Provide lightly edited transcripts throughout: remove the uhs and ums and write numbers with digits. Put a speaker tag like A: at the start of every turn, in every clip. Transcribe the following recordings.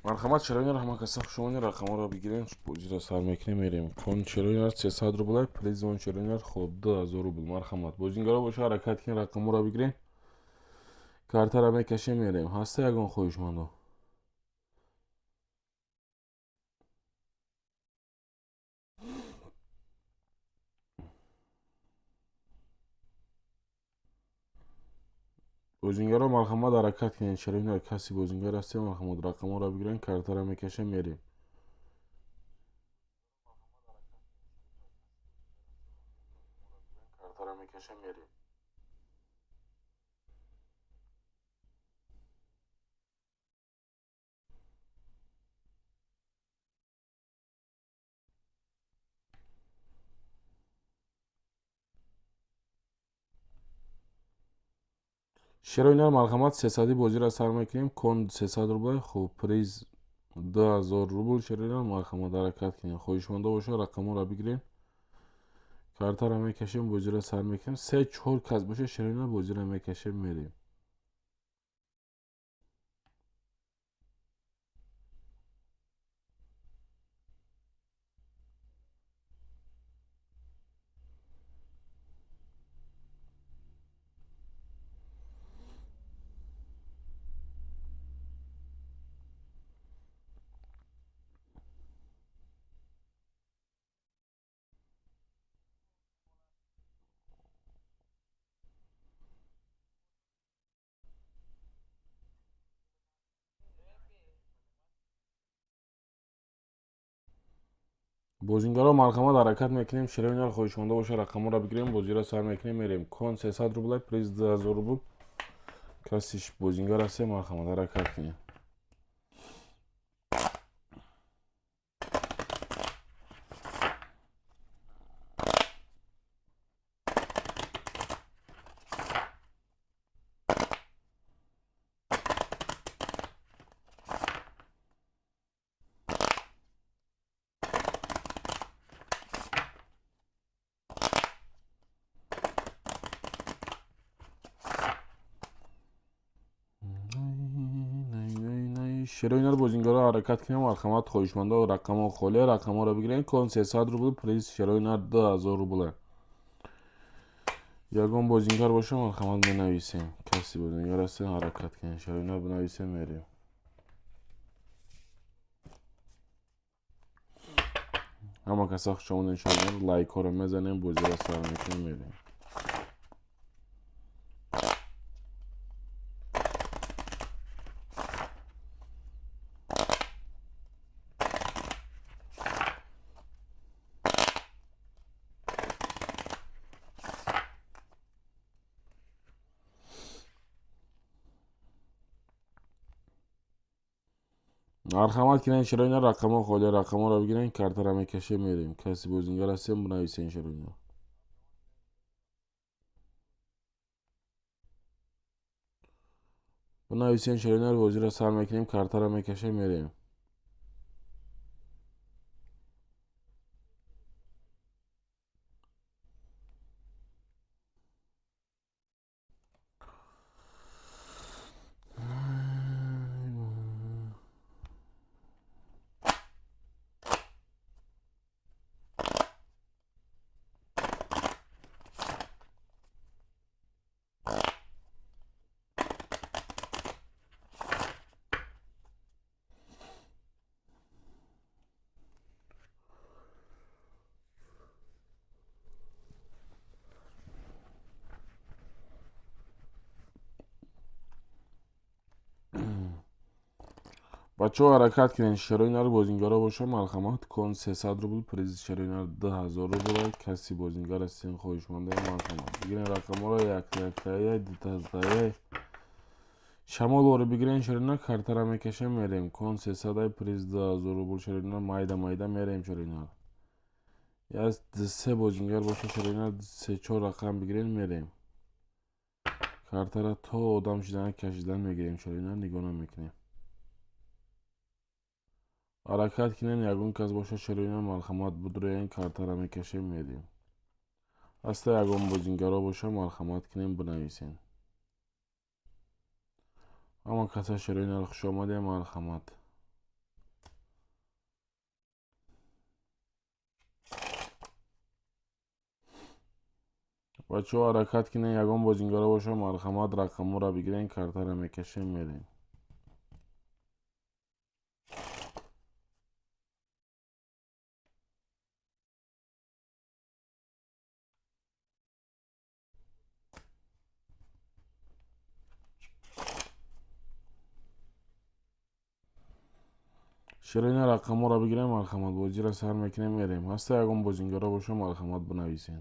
A: Марҳамат, шероинар, ҳама каса хушомадед, рақамҳоро бигирем, бозиро сар мекунем, мерем. Кон шероинар 300 рубл, приз он шероинар хоб 2000 рубл. Марҳамат, бозингаро боша, ҳаракат кунем, рақамҳоро бигирем, картаро мекашем, мерем. Ҳаста ягон хоҳишмандо? Бозингаро, марҳамат, ҳаракат кунед. Шероинар, каси бозингар ҳастем, марҳамат, рақамҳоро бигирем, картаро мекашем, мерем. Шероинар, марҳамат, 300 бозиро сар мекунем. Кон 300 рубл, хуб, приз 2000 рубл. Шероинар, марҳамат, ҳаракат кунем. Хоҳишмандо боша, рақамҳоро бигирем, картаро мекашем, бозиро сар мекунем. Се чор кас боша, шероинар, бозиро мекашем, мерем. Бозингаро, марҳамат, ҳаракат мекунем. Шероинар, хоҳишманда боша, рақамҳоро бигирем, бозиро сар мекунем, мерем. Кон 300 рубл, приз 2000 рубл. Касиш бозингар ҳастем, марҳамат, ҳаракат кунем. Шероинар, бозингаро, ҳаракат кунем, марҳамат, хоҳишмандо, рақамҳо холия, рақамҳоро бигирем. Кон 300 рубл, приз шероинар 2000 рубл. Ягон бозингар боша, марҳамат, менависем. Каси бозингар ҳастем, ҳаракат кунем, шероинар, бинависем, мерем. Ҳама каса хушомадед, шероинар, лайкҳоро мезанем, бозиро сар мекунем, мерем. Марҳамат кунед, шероинар, рақамҳо холия, рақамҳоро бигирем, картаро мекашем, мерем. Каси бозингар ҳастем, бинависем, шероинар. Бинависем, шероинар, бозиро сар мекунем, картаро мекашем, мерем. Бачаҳо, ҳаракат кунед. Шероинар, бозингаро боша, марҳамат, кон 300 рубл, приз шероинар 2000 рубл. Каси бозингар ҳастем, хоҳишмандаем, марҳамат, бигирен рақамҳоро, як яктаяй, дутаяй, шамолворо бигирен, шероинар, картаро мекашем, мерем. Кон 300, приз 2000 рубл, шероинар, майда майда мерем, шероинар. Як се бозингар боша, шероинар, се чор рақам бигирен, мерем. Картара то одам шидан кашидан мегирем, шероинар, нигоҳ намекунем. Ҳаракат кунем, ягон кас боша, шероинар, марҳамат, будроен, картаро мекашем, мерем. Ҳаста ягон бозингаро боша, марҳамат кунем, бинависем. Ҳама каса, шероинар, хушомадем, марҳамат. Бачаҳо ҳаракат кунед, ягон бозингаро боша, марҳамат рақамҳоро бигирен, картаро мекашем, мерем. Ширина рақамҳоро бигирем, марҳамат бозиро сар мекунем, мерем. Ҳаста ягон бозингаро боша, марҳамат бинависен.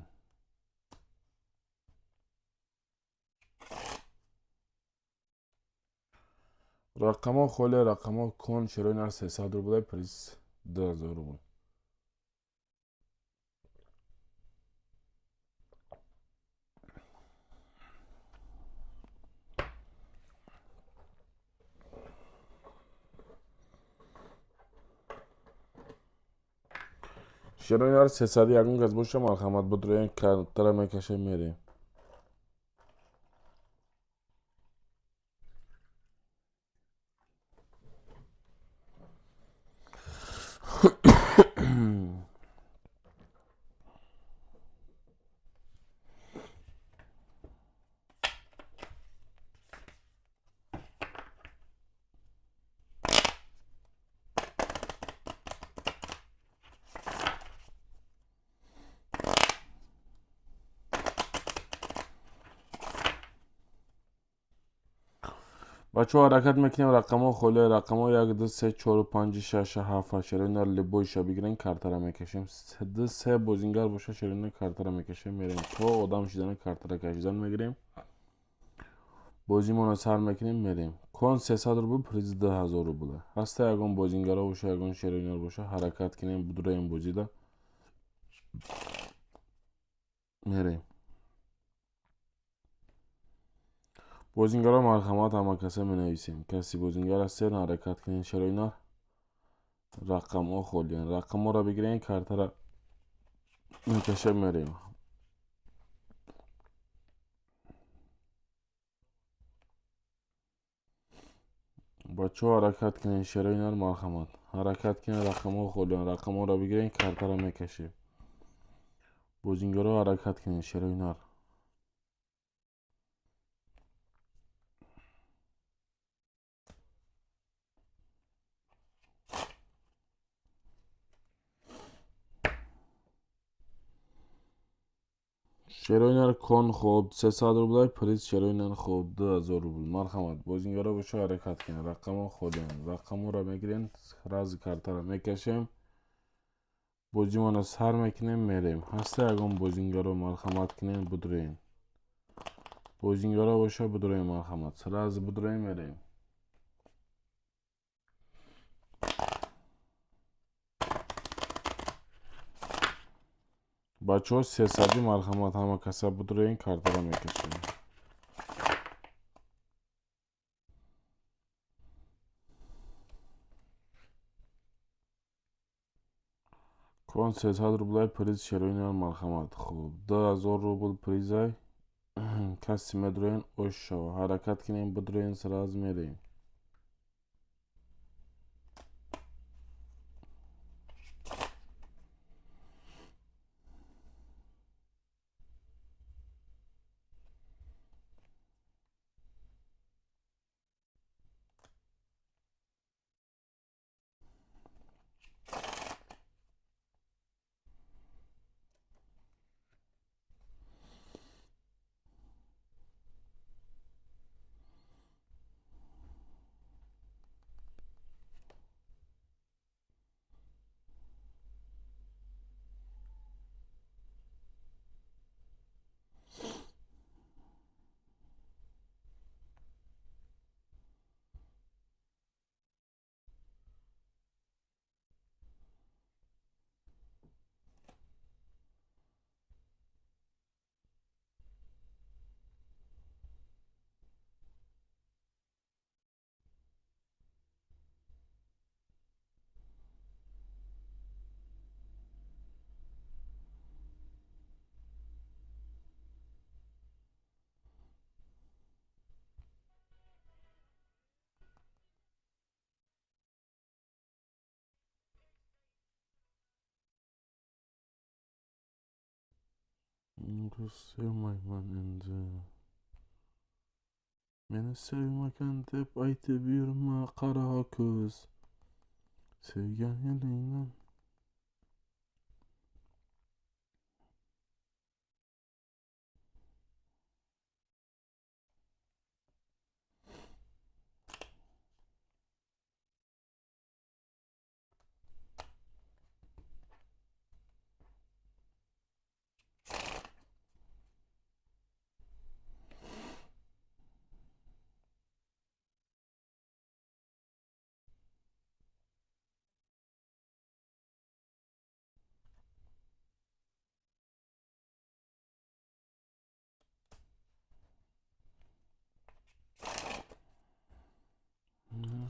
A: Рақамҳо холе, рақамҳо кон, ширина 300 рубл, приз 2000 рубл. Ширина 300 ягон кас боша, марҳамат бидроен, картара мекашем, мерем. Бачаҳо ҳаракат мекунем, рақамҳо холе, рақамҳо 1 2 3 4 5 6 7 8. Ширина либойша бигирен, картара мекашем. 2 3 бозингар боша, ширина картара мекашем, мерем. То одам шидана картара кашидан мегирем. Бозимонро сар мекунем, мерем. Кон 300 рубл, приз 2000 рубл. Ҳаста ягон бозингаро боша, ягон ширинар боша, ҳаракат кунем, будроем бозида. Мерем. Бозингаро марҳамат ҳама каса менависем. Каси бозингар ҳастен, ҳаракат кунен, шароина рақамҳо холиян. Рақамҳоро бигирен, картара мекашем, мерем. Бачаҳо ҳаракат кунен, шароинар марҳамат. Ҳаракат кунен, рақамҳо холиян. Рақамҳоро бигирен, картара мекашем. Бозингаро ҳаракат кунен, шароинар. Шероинар кон хоб 300 рубл, приз шероинар хоб 2000 рубл. Марҳамат, бозингаро боша ҳаракат кунед. Рақамҳо холиян. Рақамҳоро мегирен, рази картара мекашем. Бозимонро сар мекунем, мерем. Ҳаста ягон бозингаро марҳамат кунем, будроем. Бозингаро боша будроем, марҳамат. Рази будроем, мерем. Бачаҳо 300 марҳамат ҳама каса будроен, картара мекашем. Кон 300 рублай, приз шероинар марҳамат. Хуб, 2000 рубл призай. Каси медроен, ош шава. Ҳаракат кунем, будроен, сразу мерем. Sevmayman endi. Meni sevmagan deb aytib yurma qaro ko'z. Sevgan elingdan.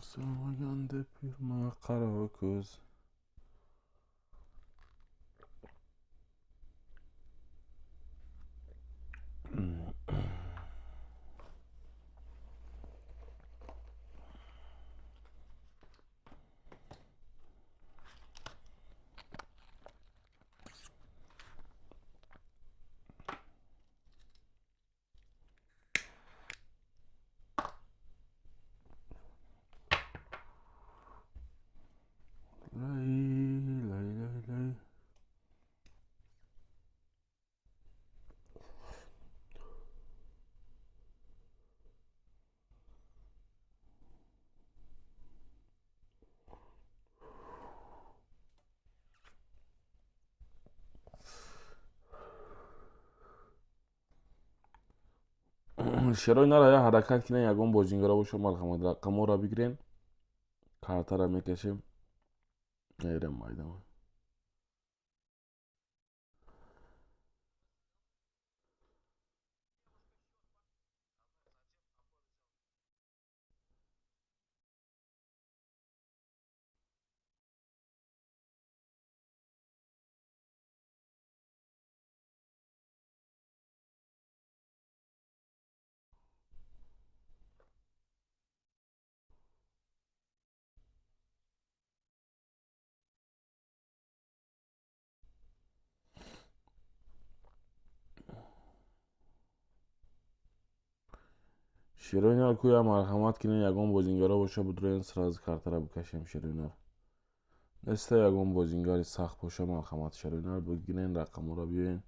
A: Sevmagan deb yurma qaro ko'z. Шерои нара я ҳаракат кинен, ягон бозингара боша, марҳамат, рақамҳоро бигирен, картара мекашем, мерем майдон. Шерои нар куя марҳамат кинен, ягон бозингара боша, будроен, сразу картара бикашем. Шерои нар неста, ягон бозингари сахт боша, марҳамат, шерои нар бигирен, рақамҳоро биёен,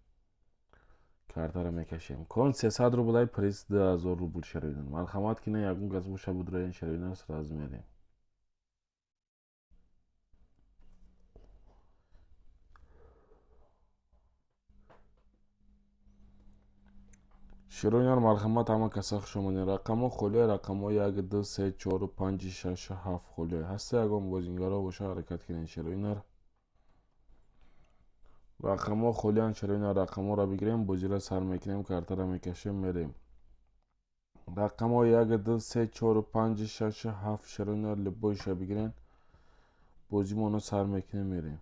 A: картара мекашем. Кон 300 рублай, приз 2000 рубл. Шерои нар марҳамат кинен, ягон кас боша, будроен, шерои нар, сразу мерем. Шерои нар марҳамат, ҳама каса хуш омадем. Рақамҳо холия, рақамҳо 1, 2, 3, 4, 5, 6, 7 холия. Ҳаста ягон бозингаро боша, ҳаракат кинен, шерои нар. Рақамҳо холиянд, шерои нар, рақамҳоро бигирем, бозиро сар мекунем, картара мекашем, мерем. Рақамҳо 1, 2, 3, 4, 5, 6, 7, шерои нар, любойша бигирен, бозимонро сар мекунем, мерем.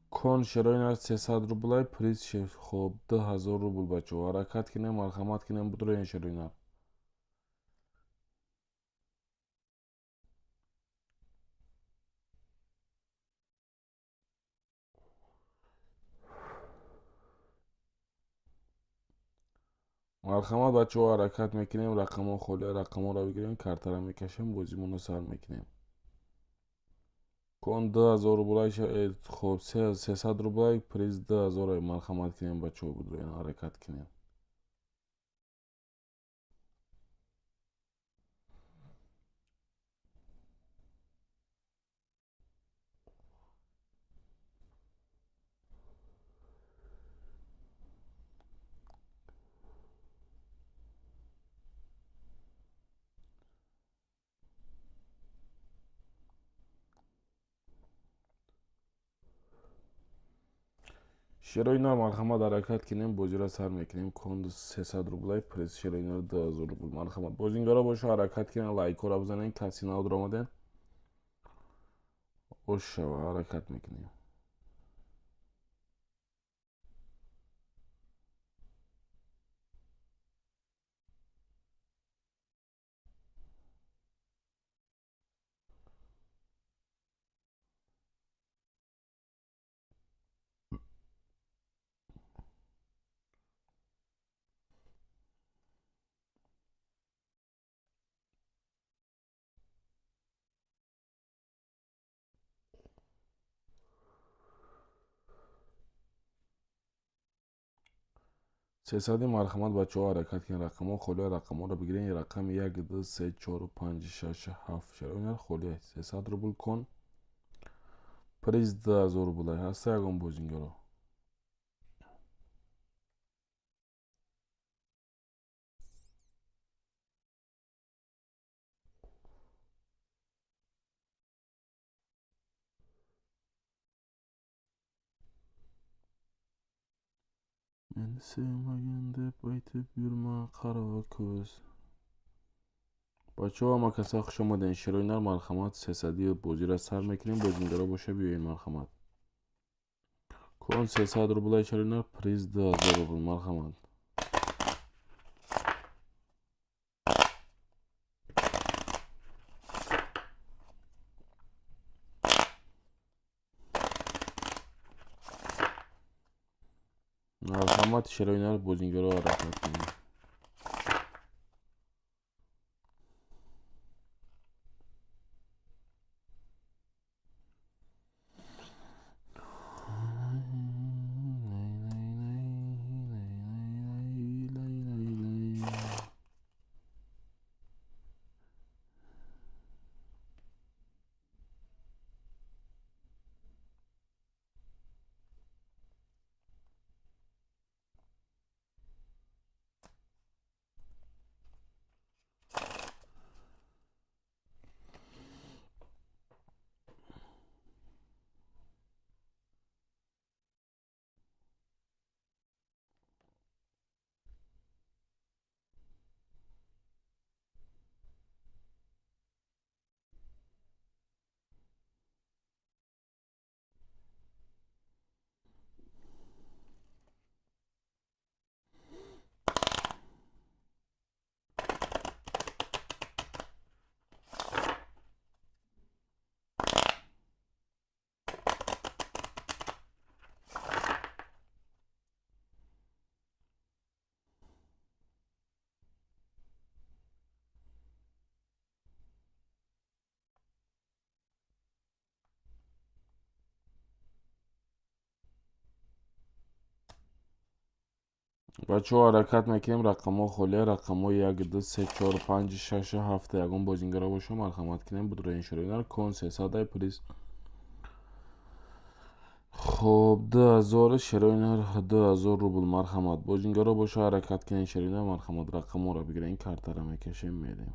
A: Кон шерои нар 300 рублай, приз хоб 2000 рубл. Бачаҳо, ҳаракат кинем, марҳамат кинем, будроен, шерои нар. Марҳамат, бачаҳо, ҳаракат мекунем, рақамҳо холия, рақамҳоро бигирем, картара мекашем, бозимонро сар мекунем. Кон 2000 рублай, хоб 300 рублай, приз 2000. Марҳамат кинем, бачаҳо, будроен, ҳаракат кинем. Шерои нар марҳамат, ҳаракат кинем, бозиро сар мекунем. Кон 300 рублай, приз, шерои нар, 2000 рубл. Марҳамат, бозингаро боша, ҳаракат кинем, лайкҳоро бизанем, каси нав омаден. Ошава, ҳаракат мекунем. Сесади марҳамат бачаҳо ҳаракат кунед, рақамҳо холия, рақамҳоро бигиред. Рақами 1, 2, 3, 4, 5, 6, 7 шароинар холия. 300 рубл кон. Приз 2000 рубл ҳаста ягон бозингаро. Meni sevmagin deb aytib yurma qarg'a ko'z. Бачаҳо ҳама каса хуш омаден. Широинар марҳамат сесади бозиро сар мекунем. Бозингаро боша биёен марҳамат. Кон 300 рублай широинар, приз 2000 рубл марҳамат. Марҳамат широинар бозингаро ҳаракат кунед. Бачаҳо ҳаракат мекунем, рақамҳо холия, рақамҳо 1, 2, 3, 4, 5, 6, 7. Ягон бозингаро боша марҳамат кунем, будроен широинар кон 300 приз. Хоб 2000 широинар 2000 рубл марҳамат. Бозингаро боша ҳаракат кунем, широинар марҳамат рақамҳоро бигирем, картаро мекашем, мерем.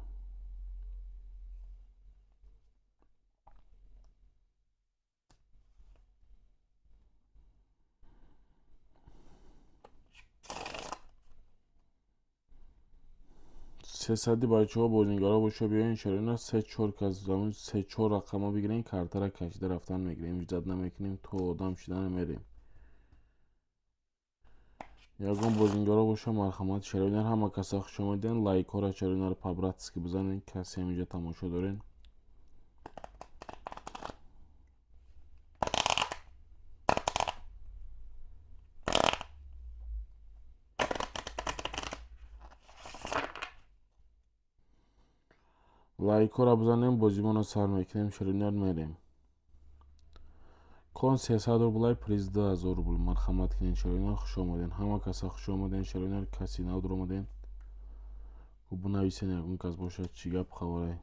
A: Сесади бачаҳо бозингаро боша биёен широинар 3-4 кас 3-4 рақамро бигирем, картаро кашида рафтан мегирем, иҷозат намекунем то одам шидан мерем. Ягон бозингаро боша марҳамат широинар ҳама каса хуш омаден. Лайкҳоро широинар по-братски бизанед, касе ҳаминҷо тамошо дорен. Лайкҳоро бизанем, бозимонро сар мекунем, широинар мерем. Кон 300 рублай, приз 2000 рубл марҳамат кунед широинар, хуш омаден. Ҳама каса хуш омаден широинар, каси нав дуромаден. Бинависен ягон кас бошад, чӣ гап хабарай.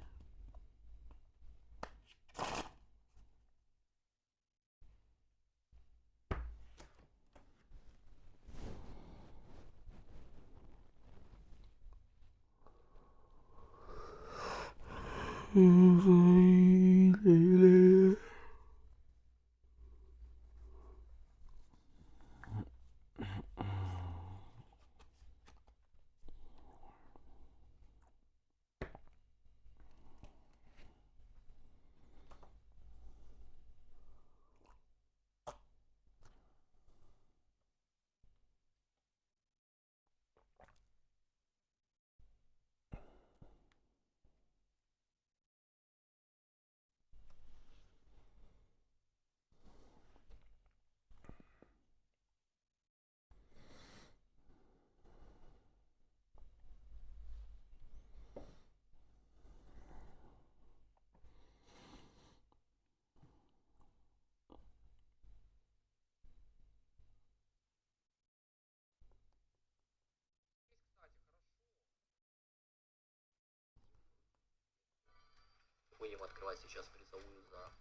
B: Будем открывать сейчас призовую за...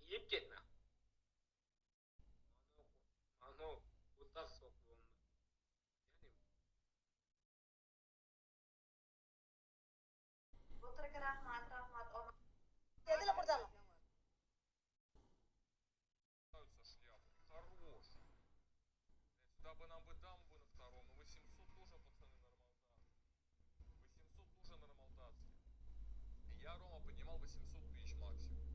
C: Yeb ketma. Ano, o'taq soqib.
D: Rahmat, rahmat.
E: Хорош. Сюда бы нам бы дамбу на втором. Но 800 тоже, пацаны, нормалдацкие. 800 тоже нормалдацкие. Я, Рома, поднимал 800 тысяч максимум.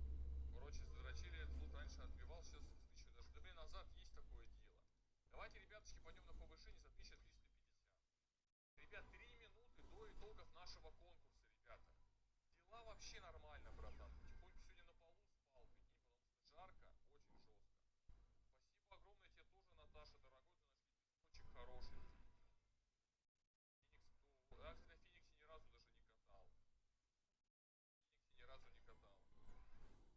E: Короче, задрочили, этот лут раньше отбивал, сейчас 1000 даже. Да блин, назад есть такое дело. Давайте, ребяточки, пойдем на повышение за 1350. Ребят, 3 минуты до итогов нашего конкурса, ребята. Дела вообще нормально, братан. Потихоньку сегодня на полу спал, прикинь, потому что жарко, очень жестко. Спасибо огромное тебе тоже, Наташа, дорогой, ты наш очень хороший. Феникс, я, кстати, на Фениксе ни разу даже не катал. Фениксе ни разу не катал.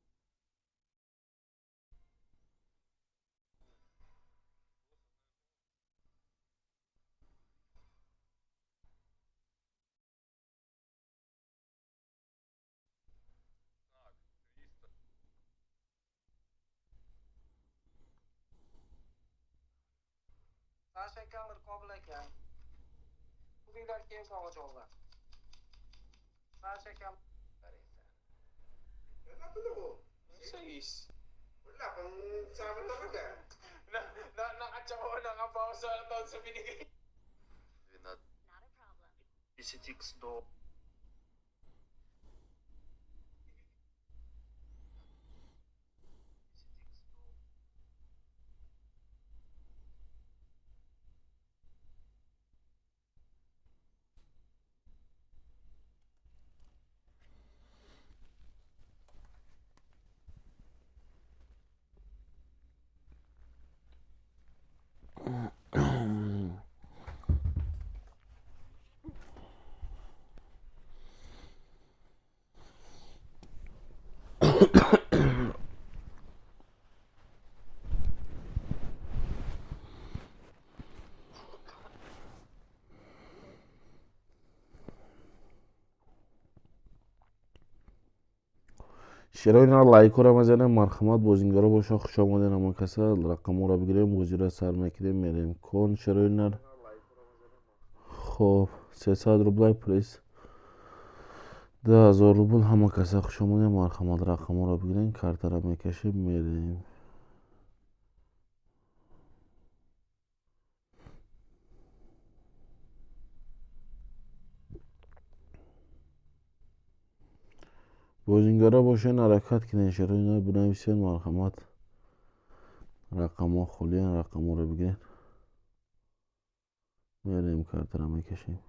E: Так, 300.
C: Sasha Qobil aka. Pulinglar keyin sog'och. Sasha
F: Seis.
G: Wala pang sama talaga.
F: Na, na, nakachawa, nakapausa na taon sa binigay.
B: 12.
H: 10x до
A: Шероинар лайкора мезанем, марҳамат, бозингаро боша, хуш омаден ҳама каса. Рақамҳоро бигирем, бозиро сар мекунем, мерем. Кон шероинар. Хоб, 300 рублай приз. 2000 рубл. Ҳама каса хуш омадем, марҳамат, рақамҳоро бигирем, картаро мекашем, мерем. Бозингаро бошен, ҳаракат кунед, шероинар бинависен, марҳамат. Рақамҳо холиян, рақамҳоро бигиред. Мерем, картаро мекашем.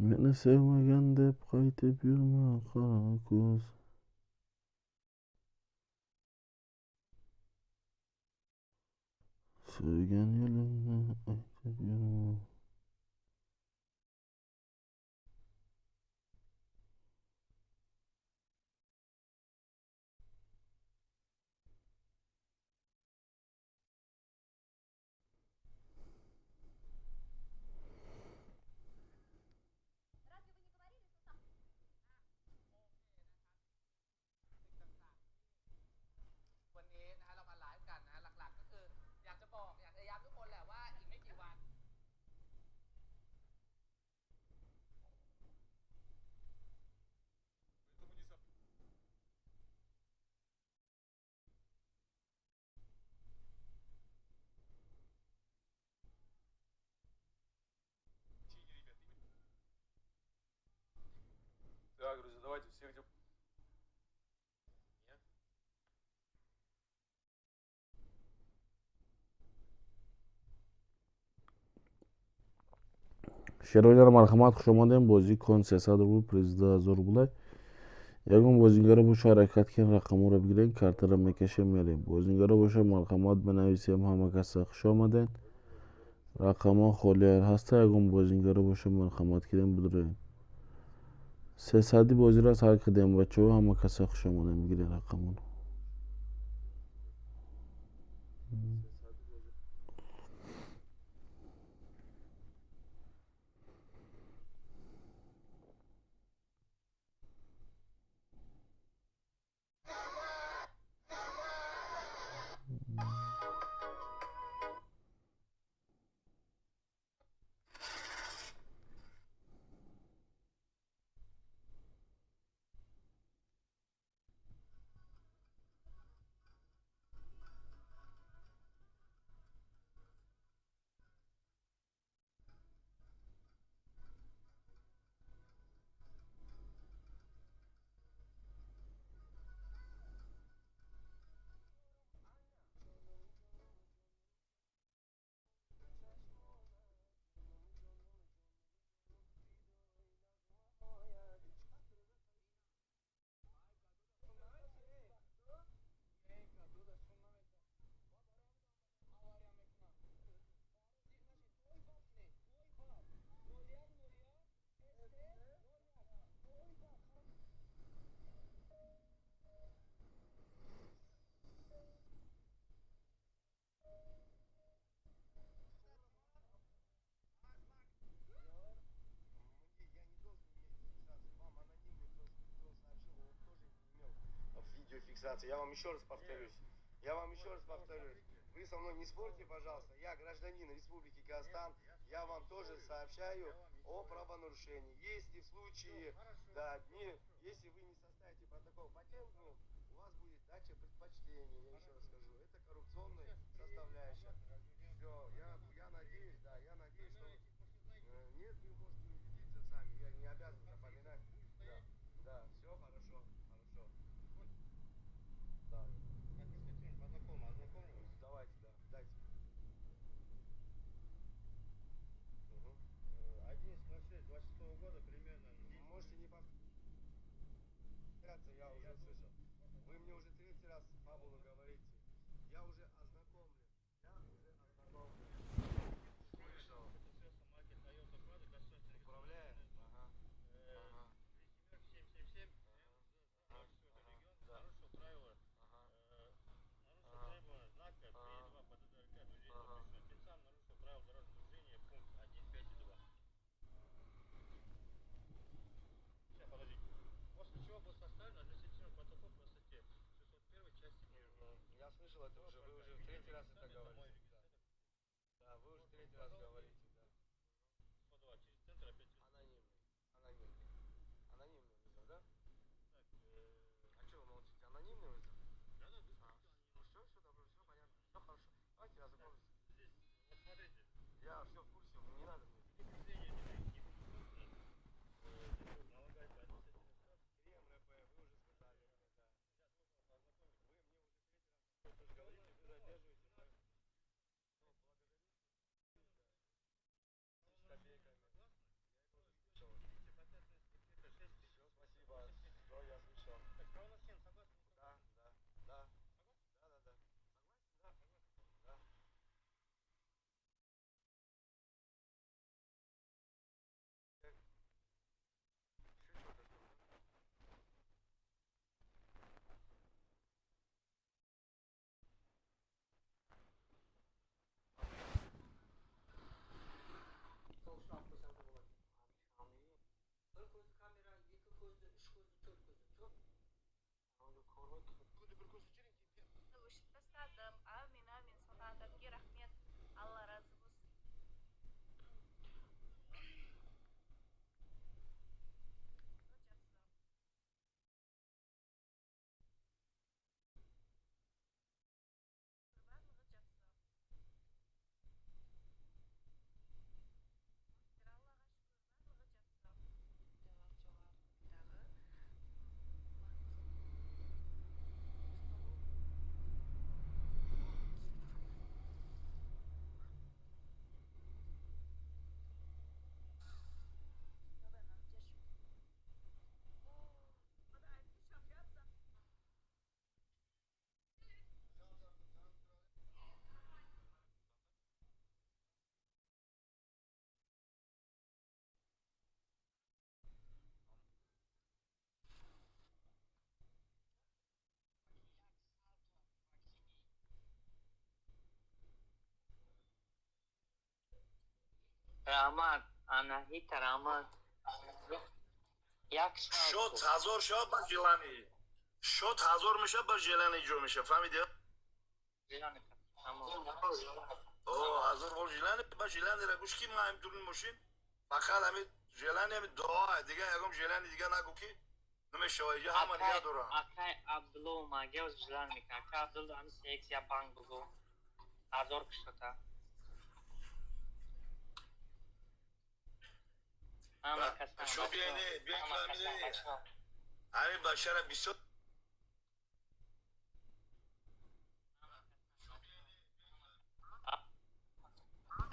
A: Meni sevmagan deb qaytib yurma, qora ko'z. Sevgan yo'lingni aytib yurma.
E: Давайте все где...
A: Шероинар, марҳамат, хуш омадем. Бозӣ кон 300 рубл, приз 2000 рублай. Ягон бозингаро боша, ҳаракат кин, рақамҳоро бигирем, картаро мекашем, мерем. Бозингаро боша, марҳамат, бинависем. Ҳама каса хуш омадем. Рақамҳо холиар ҳаста. Ягон бозингаро боша, марҳамат кунем, бидроем. Сесади бозиро сар кардем, бачаҳо. Ҳама каса хуш омадем, бигирем рақамҳоро.
G: Видеофиксация. Я вам еще раз повторюсь. Я вам еще раз повторюсь. Вы со мной не спорьте, пожалуйста. Я гражданин Республики Казахстан. Я вам тоже сообщаю о правонарушении. Если в случае, да, не, если вы не составите протокол патентный, у вас будет дача предпочтения. Я еще раз скажу. Это коррупционная составляющая. Все, я надеюсь, да, я надеюсь, что... Нет, вы можете убедиться сами. Я не обязан запоминать. Да, да, все хорошо, хорошо. Да. Давайте, да, дайте. Угу.
D: 11.06.26 года примерно.
G: Можете не повторяться, я уже слышал. Вы мне уже третий раз фабулу говорите. Я уже ознакомлен. Я уже ознакомлен. Слышал. Управляя? Ага. Ага.
D: 777.
G: Ага. Да.
D: Нарушил правила.
G: Ага.
D: Нарушил требования знака 3.2 по ДДРК движение запрещено. Тем самым нарушил правила дорожного движения пункт 1, 5 и 2. Сейчас, подождите. После чего был составлен административный протокол по статье 601 части 1.
G: Я слышал это уже, вы уже в третий раз это говорите. Да, да, вы уже третий раз говорите, да.
D: 102 через центр опять.
G: Анонимный. Анонимный. Анонимный вызов, да?
D: Так,
G: А что вы молчите? Анонимный вызов?
D: да, да,
G: А, ну все, все, добро, все понятно, все хорошо. Давайте я запомню.
D: Здесь, вот смотрите,
G: Я все в курсе, не надо мне.
D: предупреждение не было выполнено, налагается административный штраф.
G: 3 МРП, вы уже сказали мне, да. Вы мне уже третий раз тоже говорите, вы задерживаете мою... Ну, благодарю.
C: Раҳмат, Анаҳита, раҳмат. Як
I: шот 1000 шава ба желание. Шот 1000 меша ба желание иҷро меша, фаҳмиди?
C: Желание. Тамом.
I: О, 1000 бол желание, ба желание ра гӯш ки ма ҳам дурни мошин. Фақат ҳами желание ҳами дуо, дига ягон желание дига нагу ки намешава, иҷа ҳама дига дорам.
C: Акай Абдулло омад, я желание мекунам. Акай Абдулло ҳами секс я банк бугу. 1000 киштота. Ҳама касан.
I: Шо биёне, биён фаҳмиди. Ҳами башара бисёр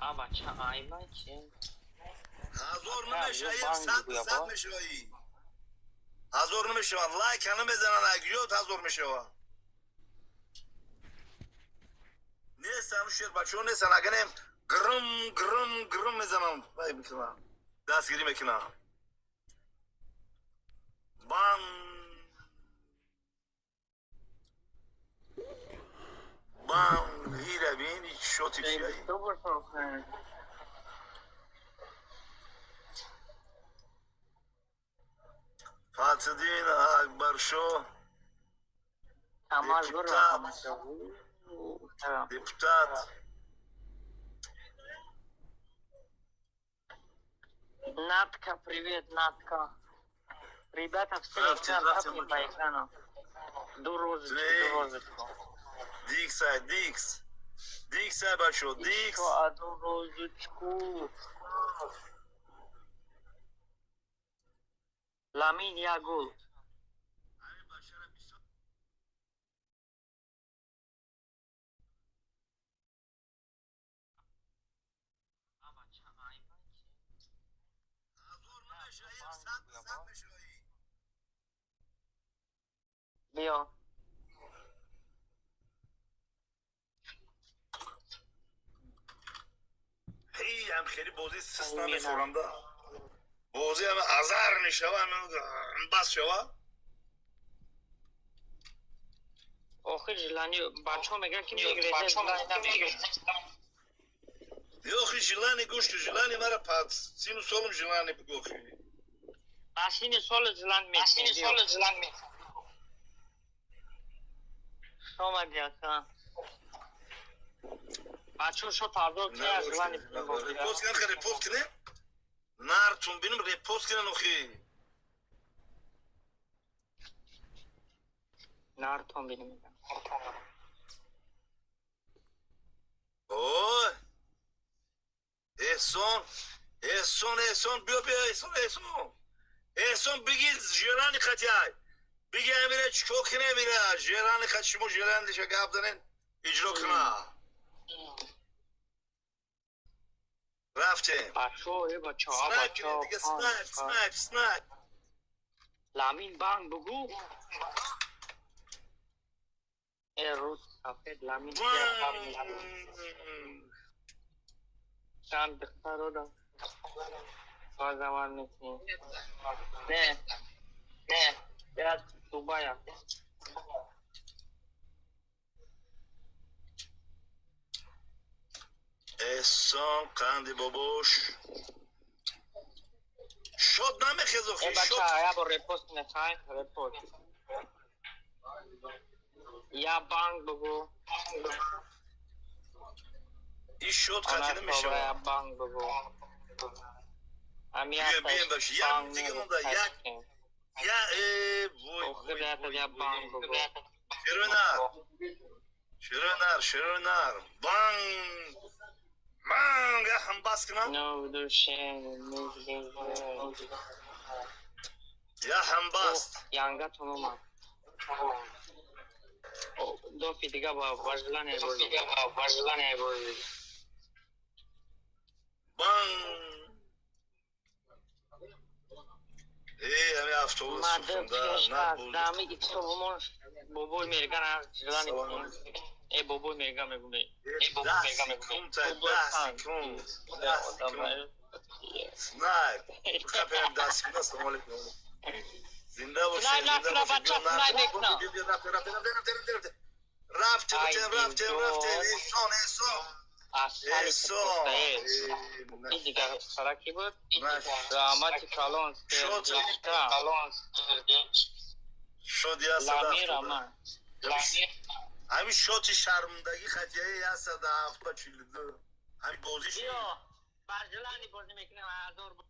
C: А бача аймай чи?
I: 1000 намешава, 100 мешаваи. 1000 намешава, лайк намезананд, агиёт 1000 мешава. Нестам шер бачаҳо нестан, аганем грм грм грм мезанам, вай мекунам. Дастгирӣ мекунам. Бан бан ира бин шоти чиай. Фатидин Акбаршо депутат.
C: Натка, привет, Натка. Ребята, все экран тапни по экрану. Ду розочку, ду розочку.
I: Дикс, дикс. Дикс, бачо, дикс.
C: Еще одну розочку. Ламин Ягул. Биё.
I: Ҳей, ҳам хеле бозӣ сис намехӯранда. Бозӣ ҳам азар мешава, ҳам бас шава.
C: Охир желание бачаҳо мегӯянд ки мегирезем, желание намегирезем.
I: Охи желание гӯш ки желание мара пад сину солум желание бугӯ охи.
C: Ба сини солу желание мекунем. Сини солу желание мекунем. Омади ака. Бачаҳо шо тазор ки аз желание
I: репост кунем, ха репост кунем. Нартун бинем репост кунем охи.
C: Нартун бинем.
I: Ой! Эҳсон, Эҳсон, Эҳсон, биё биё Эҳсон, Эҳсон. Эҳсон биги желание қатиай. Биги амира чикор кунем ира? Желание қати шумо желание ша гап занен иҷро куна. Рафтем.
C: Бачаҳо, э бачаҳо, бачаҳо.
I: Дига снайп, снайп, снайп.
C: Ламин банк бугу. Э рус сафед ламин чанд духтаро да базавар мекунем. Не, не, я Дубая.
I: Эҳсон қанди бобош. Шод намехез охи,
C: Э
I: шод.
C: бача, я бор репост нехай, репост. Я банк бугу.
I: Ин шод қатӣ намешава.
C: Я банк бугу.
I: Биё, биём баш. Як дига монда, як. Я вой, вой, вой, вой. Шервинар. Шервинар, Шервинар. Банг. Банг, я ҳам бас кунам. Я ҳам баст.
C: Янгатон омад. Дофи дига ба желание бозӣ. Ба желание бозӣ.
I: Банг. Э, ҳами автобус сӯхонда, на
C: Дами иксовумон бобой мерган аз желание. Э бобой мерган мегӯм. Э бобой мерган мегӯм.
I: 10 секунд, 10 секунд. Снайп. Капем 10 секунд. Ассалому алайкум. Зинда бошед, зинда бошед. Рафтем, рафтем, рафтем, рафтем. Эҳсон, Эҳсон.
C: Асали ин дигар сараки буд. Раҳмати калон калон.
I: Шод 170. Ҳамин шоти шармдагӣ хатияи 170 42. Ҳамин бозиш.
C: Биё, барҷелани бозӣ мекунем 1000.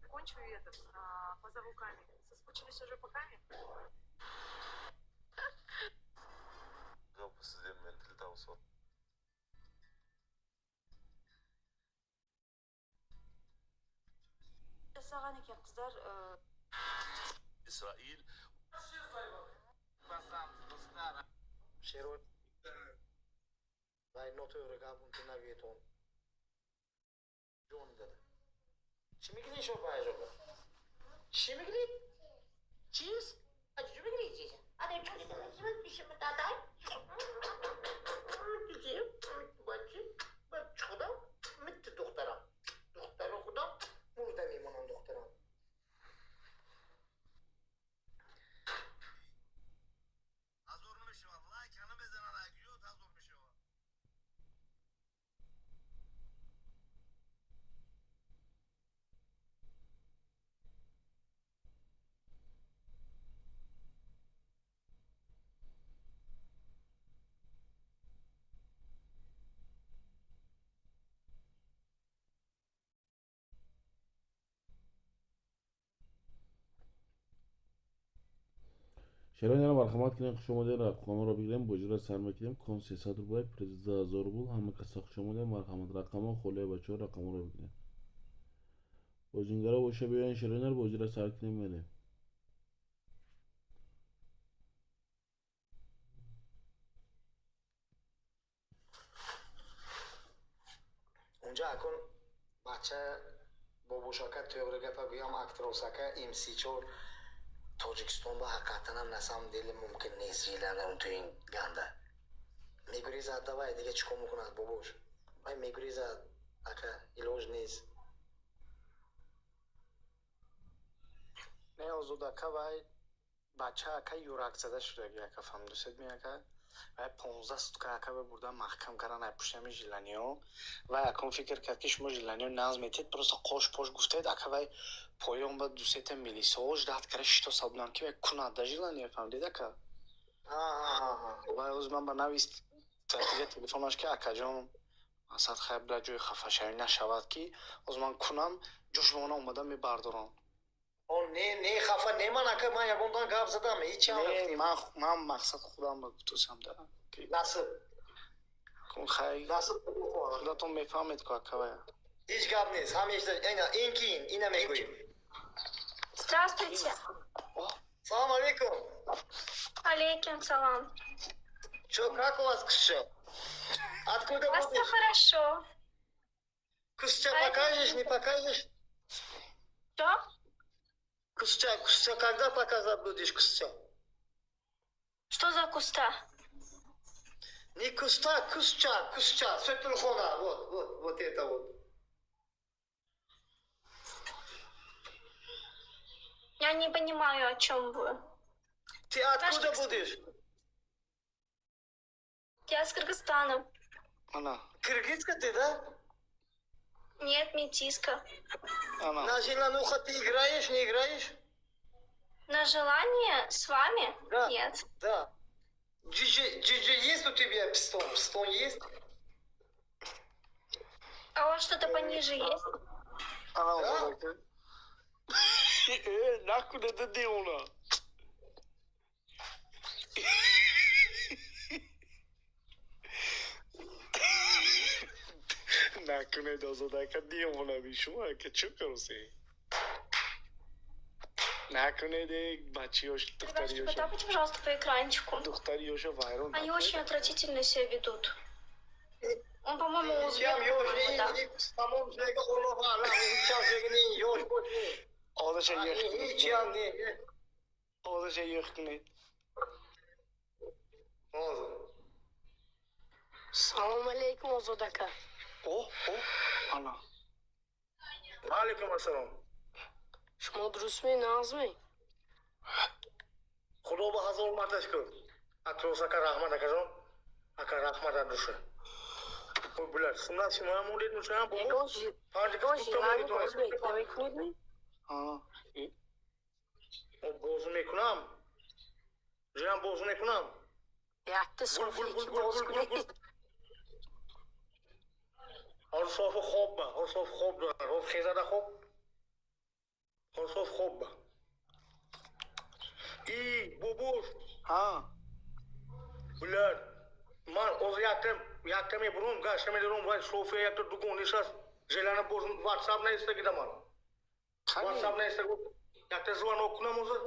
J: Закончу этот, позову Ками. Соскучились уже по Ками?
K: Жасаған екен қыздар.
I: Исроил.
G: Шеро вай нотуёре гапунти навиетон. Ҷон дада. Чӣ мегирӣ шо паяжоба? Чӣ мегирӣ? Чиз?
L: Чӣ мегирӣ чиз?
G: Духтарам. Духтари худам мурда мемонам духтарам.
I: Ҳазор намешавад. Лайк ҳана мезанад, агиёт ҳазор мешавад.
A: Шерои марҳамат кунем, хуш омадед, рақамҳоро бигирем, бозиро сар мекунем. Кон 300 рубл, приз 2000 рубл. Ҳама каса хуш омадед, марҳамат. Рақамҳо холия, бачаҳо, рақамҳоро бигирем. Бозингаро боша биёен, шерои бозиро сар кунем, мерем.
G: Унҷа акун бача бобошака тӯғри гапа гӯям, актросака МС4 Тоҷикистон ба ҳақиқатанам на самом деле мумкин нест жилана ту ин ганда. Мегурезад, давай, дига чӣ кор мекунад бобош? Вай мегурезад, ака, илоҷ нест.
F: Не, Озодака, вай бача ака юракзада шудаги, ака, фаҳмдусед ми, ака? Вай 15 сутка ака бурда маҳкам кардан ай пуштами жиланиё. Вай акун фикр кард, ки шумо жиланиё наз метед, просто қош пош гуфтед, ака, вай поён ба дусета милисаҳо ждать кара шито буданд, ки вай кунад да жиланиё, фаҳмдед, ака? Вай ҳозир ман ба навист дига телефонаш, ки акаҷон, масад хайр, била ҷои хафашавӣ нашавад, ки ҳозир ман кунам, ҷӯшмона омада мебардорам.
G: Он не, не, хафа не, ман ака, ман ягондан гап задам, ҳеч.
F: Ман мақсад худам ба гуфтусам да.
G: Насиб.
F: Хай.
G: Насиб.
F: Худатон мефаҳмед ку, акавая.
G: Ҳеҷ гап нест, ҳамеша ина ин кин ина мегӯем.
M: Здравствуйте.
G: Салом алейкум.
M: Алейкум салам.
G: Чё, как у вас кусча? Откуда
M: У вас все
G: будешь?
M: хорошо.
G: Кусча покажешь, не покажешь?
M: Что?
G: Кусча, кусча, когда показать будешь кусча?
M: Что за куста?
G: Не куста, кусча, кусча, Сетулхона, вот, вот, вот это вот.
M: Я не понимаю, о чем вы.
G: Ты откуда будешь?
M: Я с Кыргызстана.
F: Ана.
G: Кыргызка ты, да?
M: Нет, метиска.
F: Ана.
G: На желануха ты играешь, не играешь?
M: На желание с вами?
G: Да.
M: Нет.
G: Да. Джиджи, джиджи есть у тебя пистон? Пистон есть?
M: А у вас что-то пониже есть?
F: Ана, Озодака. Э, накунед девона. Накунед, Озодака, девона бишума, ака, чӣ каросе? Накунед, бачиёш,
M: Ребятушки, потапайте, пожалуйста, по экранчику.
F: Духтариёша вайрон.
M: Они очень отвратительно себя ведут. Он, по-моему, узбек, по-моему, да.
F: Озаша ёх кунед.
L: Салом алейкум, Озодака.
F: О, о, ана.
I: Алейкум ассалом.
L: Шумо дурустми, нағзми?
I: Худо ба ҳазор марта шукр. Атрос ака раҳмат акаҷон. Ака раҳмат аз душа. Ой, блядь, суннат шумоям мондед нушаям бо.
L: Ягон желание боз намекунед ми?
I: Боз мекунам. Ҷиям боз мекунам.
L: Якта софи ки боз кунед.
I: Ҳол софи хоб ба, ҳол софи хоб дорад, ҳол хезада хоб. Ҳол софи хоб ба. И бобош.
F: Ҳа.
I: Блядь, ман ҳозир якта мебурам, гашта медорам, вай София якта дугон нишаст. Желана боз WhatsApp наистагида ман. WhatsApp наистаг. Якта звонок кунам ҳозир.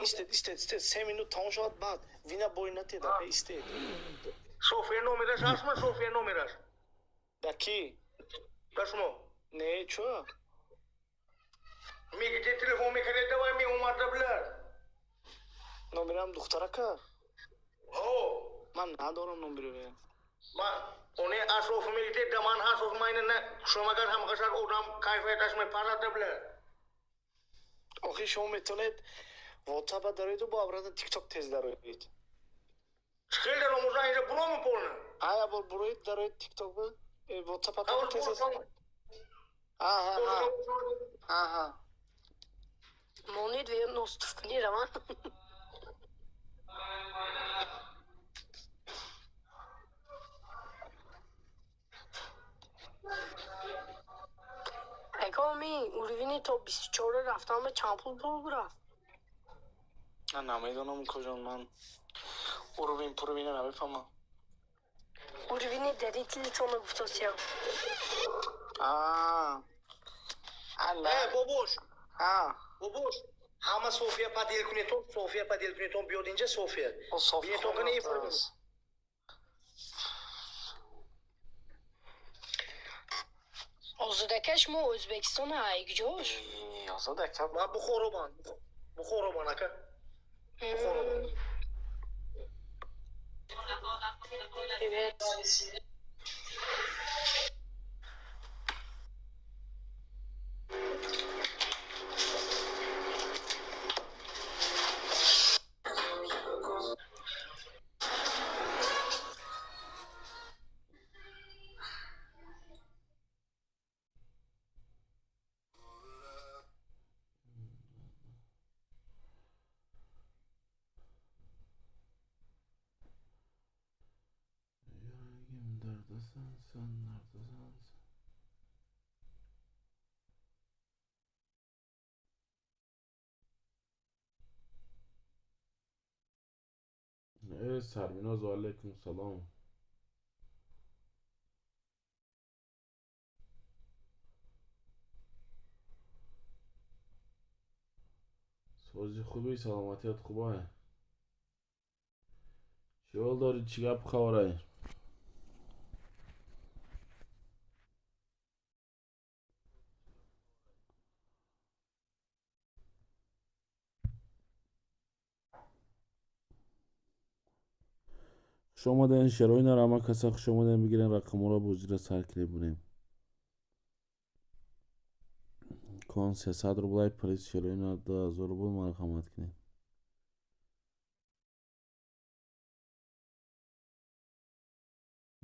F: Истед, истед, истед, 3 минут тамом шавад, баъд вина бой натед, ака, истед.
I: София номераш ҳастма, София номераш?
F: Да ки?
I: Да шумо?
F: Не, чо?
I: Мегите телефон мекардед, давай меомада, блядь.
F: Номерам духтарака?
I: Ҳо.
F: Ман надорам номери.
I: Ман оне асоф мегите, да ман ҳасоф майна на шумагар ҳамқашар одам кайфияташ мепарад, блядь.
F: Охи шумо метавонед WhatsApp дароеду бо обратно TikTok тез дароед.
I: Хел даром уза инҷа бурому полна.
F: Ая бор буроед дароед TikTok ба WhatsApp тез. Аҳа. Аҳа.
L: Монед ве ностуф кунӣ раван. Акоми уровни то 24 рафтан ба чанд пул пул рафт?
F: На, намедонам куҷон, ман уровень пуровина намефаҳмам.
L: Уровни дарителитона гуфтосиям.
I: Бобош.
F: А.
I: Бобош, ҳама София падел кунетон, София падел кунетон, биёд инҷа София. Биётон кунӣ.
L: Озодака, шумо Ӯзбекистона айгиҷош?
F: Озодака,
I: ман Бухороман. Бухороман ака. Бухороман.
L: Привет.
A: Sen neredesin? Evet, Sarminoz, aleyküm selam. Сози хуби, саломатият хубай. Чӣ ҳол дорӣ, чӣ гап хабарай? Хуш омаден, шерои нарама каса хуш омаден, бигирен рақамҳоро бозиро сар кунем бунем. Кон 300 рублай приз шерои нар 2000 рубл марҳамат кунед.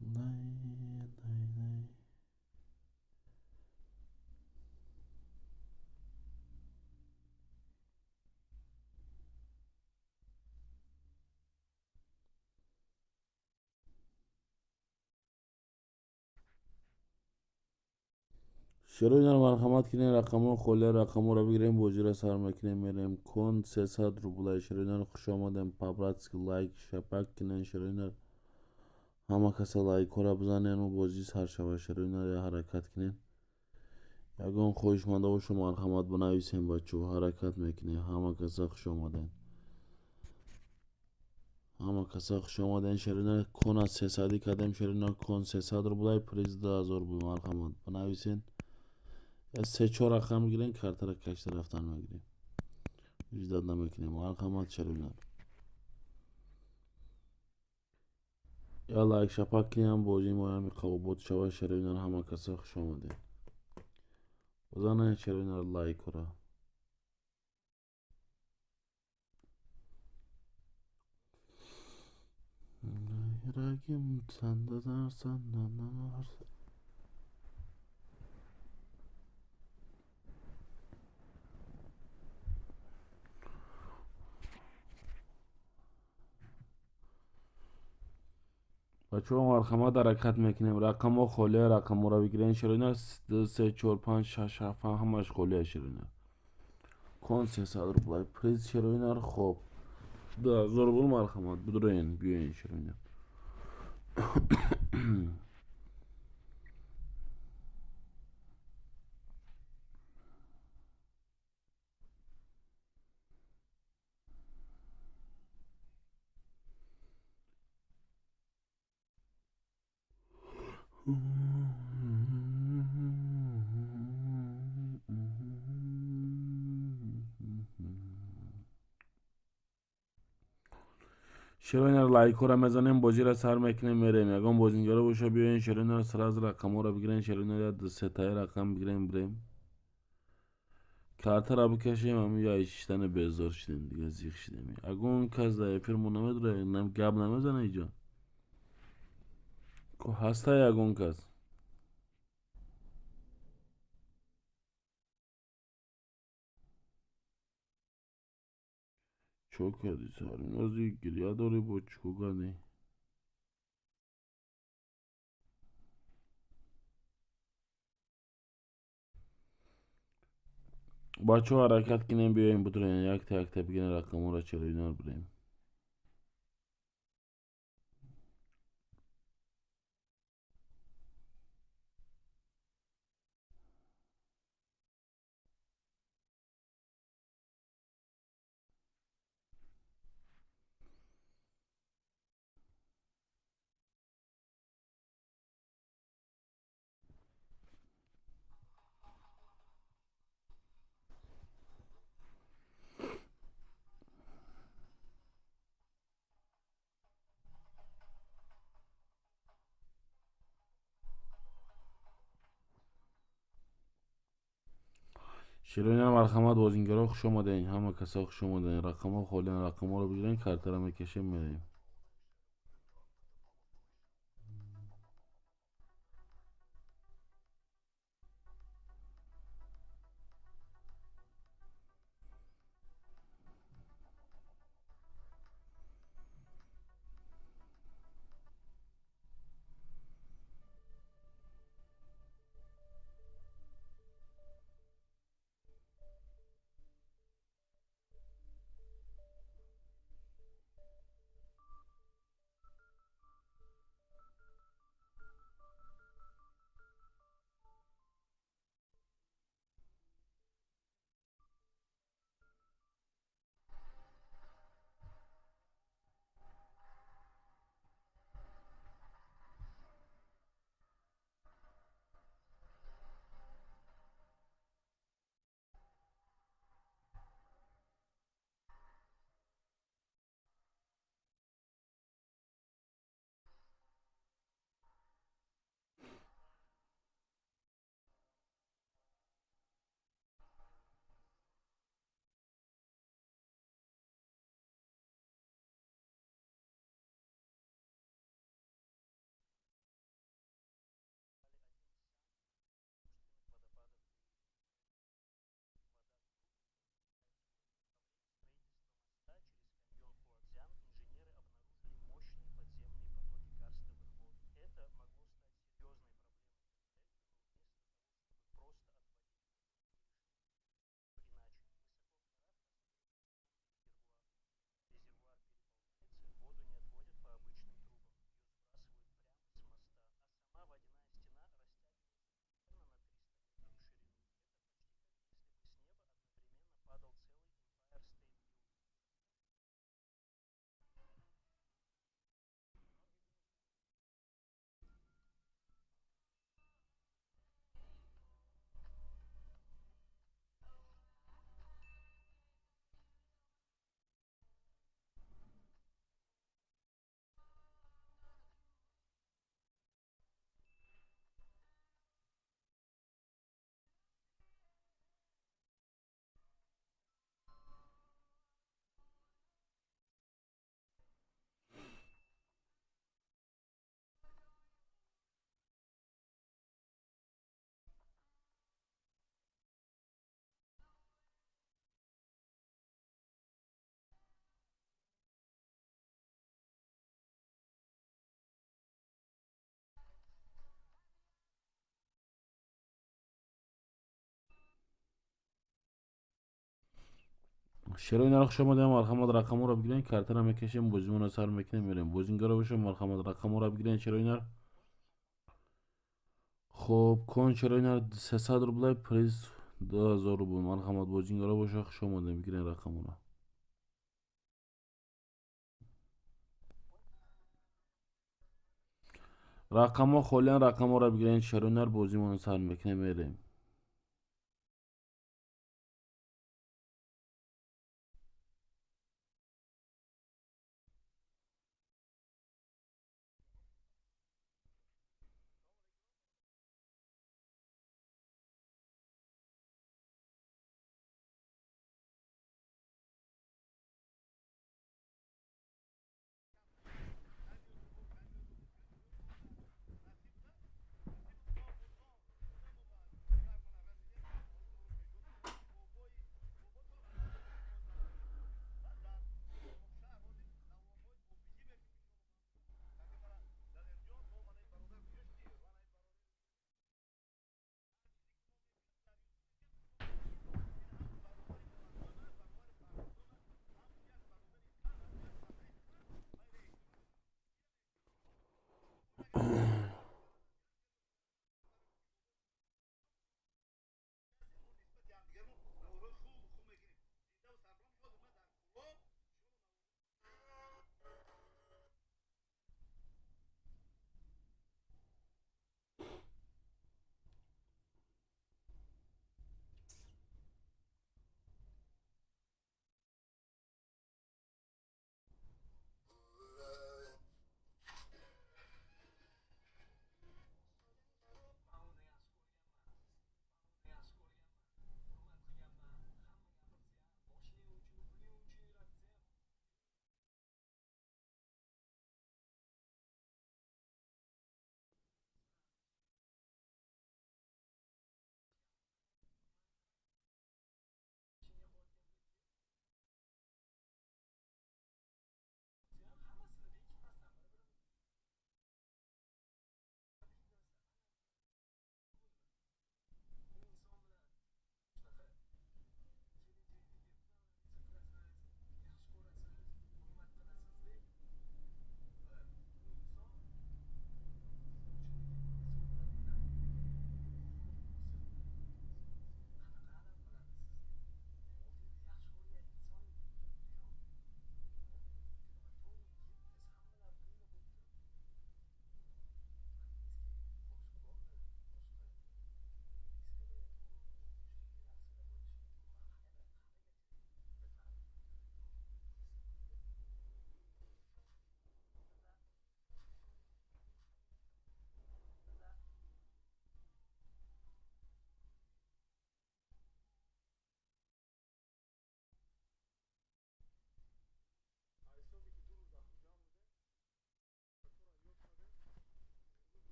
A: Най, най, най. Шерои нар марҳамат кунед, рақамҳо холия рақамҳоро бигирем, бозиро сар мекунем, мерем. Кон 300 рублай шерои нар хуш омадем, по-братски лайк шапак кунед шерои нар. Ҳама каса лайкҳоро бизанену бозӣ сар шавад. Шерои нар ҳаракат кунед. Ягон хоҳишманда бошо, марҳамат, бинависем. Бачаҳо, ҳаракат мекунем. Ҳама каса хуш омаден, ҳама каса хуш омаден. Шерина, кона 300-ӣ кардем. Шерина, кон 300 рублай, приз 2000 буд. Марҳамат, бинависен. Се чор рақам гирен, картара кашта рафтан мегирем, ждать намекунем. Марҳамат, шерина, я лайк шапак кунем, бозии мо ҳами қабобот шава. Шерина, ҳама каса хуш омаден. Бизанед, шерина, лайкора. Рагим санда дарсан. Бачаҳо, марҳамат, ҳаракат мекунем. Рақамҳо холия, рақамҳоро бигирен. Ширина, ду, се, чор, панҷ, шаш, ҳафт, ҳамаш холия. Ширина, кон 300 рублай, приз, ширина, хоб, 2000 рубл. Марҳамат, бидуроен, биёен, ширина. Широинар, лайкҳоро мезанем, бозиро сар мекунем, мерем. Ягон бозингаро боша, биёен. Широинар, сразу рақамҳоро бигирен. Широинар, я сетаи рақам бигирем, бирем, картара бикашем. Ами я шиштани безор шидем, дига зиқ шидем. Ягон кас дар эфир мо намедора, гап намезана. Иҷо ҳаста ягон кас? Чо кардӣ, Сарвинози? Гирья дорӣ? Бо чико кардӣ? Бачаҳо, ҳаракат кунем, биёем, бутурем, якта якта бигирем рақамҳоро, чароинар, бирем. Широинар, марҳамат, бозингаро, хуш омадем. Ҳама каса хуш омадем. Рақамҳо холиян, рақамҳоро бигирем, картара мекашем, мерем. Шерои нар, хуш омадем. Марҳамат, рақамҳоро бигирен, картара мекашем, бозимонро сар мекунем, мерем. Бозингаро бошем, марҳамат, рақамҳоро бигирен, шерои нар. Хоб, кон шерои нар 300 рублай, приз 2000 рубл. Марҳамат, бозингаро боша, хуш омадем, бигирен рақамҳоро. Рақамҳо холиян, рақамҳоро бигирен, шерои нар, бозимонро сар мекунем, мерем.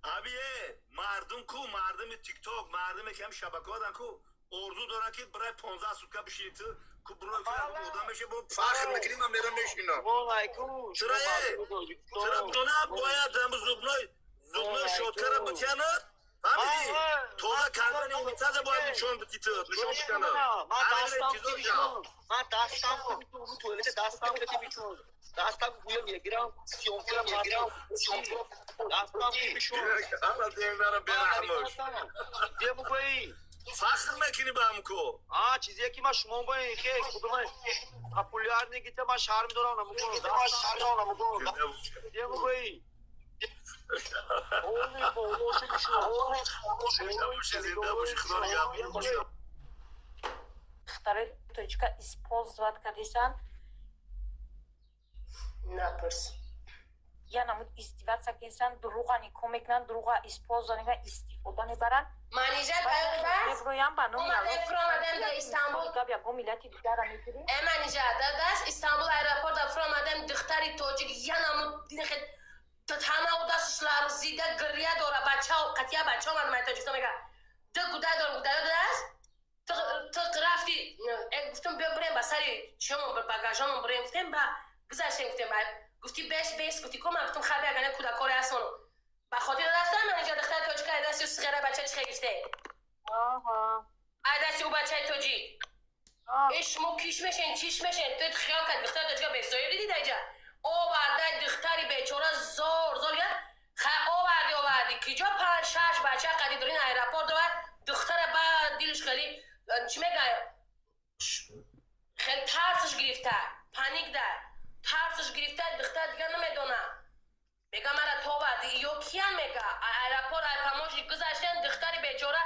I: Абие, мардум ку, мардуми тикток, мардуме ки ҳам шабакаҳо ку, орзу доранд, ки барои 15 сутка бишинӣ ту Одам меше бо фахр мекунӣ, ман мерам мешинам. Чаро чаро дона бояд ҳам зубной щёткара битянад, фаҳмидӣ? Тоза кардани унитаза бояд нишон битӣ, ту нишон битянад.
N: Ман дастам туалет дастам бичун. Дастам гӯё мегирам, съёмкара мегирам, дастам бичун.
I: Ала денара бераҳмош.
N: Де бугӯӣ?
I: Фахр мекунӣ ба ҳамко.
N: А чизе ки ман шумо бо хе худумай популярный гита ман шарм дорам намугӯ. Де бугӯӣ? Оли болошу бичун.
I: Зинда бошӣ, Худо нигаҳбон.
K: Духтарои тоҷика использовать кардисан.
M: Напурс.
K: Я намуд издеваться кардисан, дуруға никоҳ мекунанд, дуруға использовать мекунанд, истифода мебаранд.
M: Манижа дадас?
K: Меброям ба номи
M: Омадем, фуромадем дар Истанбул.
K: Гап ягон миллати дигара мегирӣ?
M: Э, Манижа дадас, Истанбул аэропорта фуромадем, духтари тоҷик я намуд динхе ҳама дасташ ларзида гиря дора, бачао қатия бачао ман Тоҷикистон мега. Ду гудай дорам, гудаё дадас? Ту рафти, гуфтам биё бирем ба сари чиёмон, багажомон бирем, гуфтем ба гузаштем, гуфтем гуфти бес бес, гуфти ко ман гуфтам хабе агане кӯдакоре ҳастон. Ба хотир дастам манижа духтари тоҷика ай дасти сиғера бача чи гирифте? Ай дасти ӯ бачаи тоҷик. Э шумо киш мешен, чиш мешен, ту хиёл кард духтари тоҷика бесоиб дидӣ даҷа? Овардай духтари бечора зор зор гирад, хай оварди оварди, киҷо панҷ шаш бача қади дорин аэропорт овард, духтара ба дилш хеле чӣ мега, хеле тарсш гирифта, паник да, тарсш гирифта, духтар дигар намедона. Мега мара то оварди, ё киян мега, аэропорт ай памоши гузаштен, духтари бечора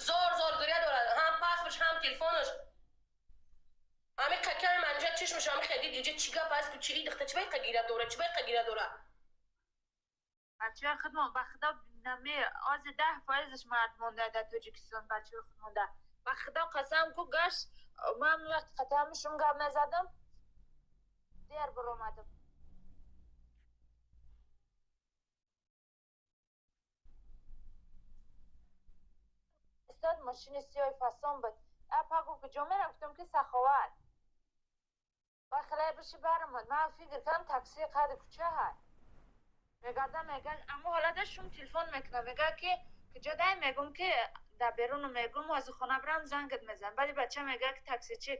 M: зор зор гиря дорад, ҳам паспортш ҳам телефонаш. Ами каками манҷа чишмаш ами хедид, иҷа чӣ гап аст, чӣ духта чӣ байқа гиря дора, чӣ байқа гиря дора?
J: Бачаҳои худмон ба худо наме ози 10%-ш мард монда дар Тоҷикистон, бачаҳои худ монда. Ба худо қасам ку гашт, ман вақт қатамишум гап мезадам, дер баромадам. Истод мошини сиёҳи фасон буд. Апа гуфт куҷо мерам, гуфтам ки Саховат. Ба хеле биши баромад. Ман фикр кардам таксии қади кӯча ҳаст. Мегардам, мега аммо ҳолата шум телефон мекунам, мега ки куҷо дай, мегум ки дар беруну мегум аз хона бирам зангат мезанам. Баъди бача мега ки таксичи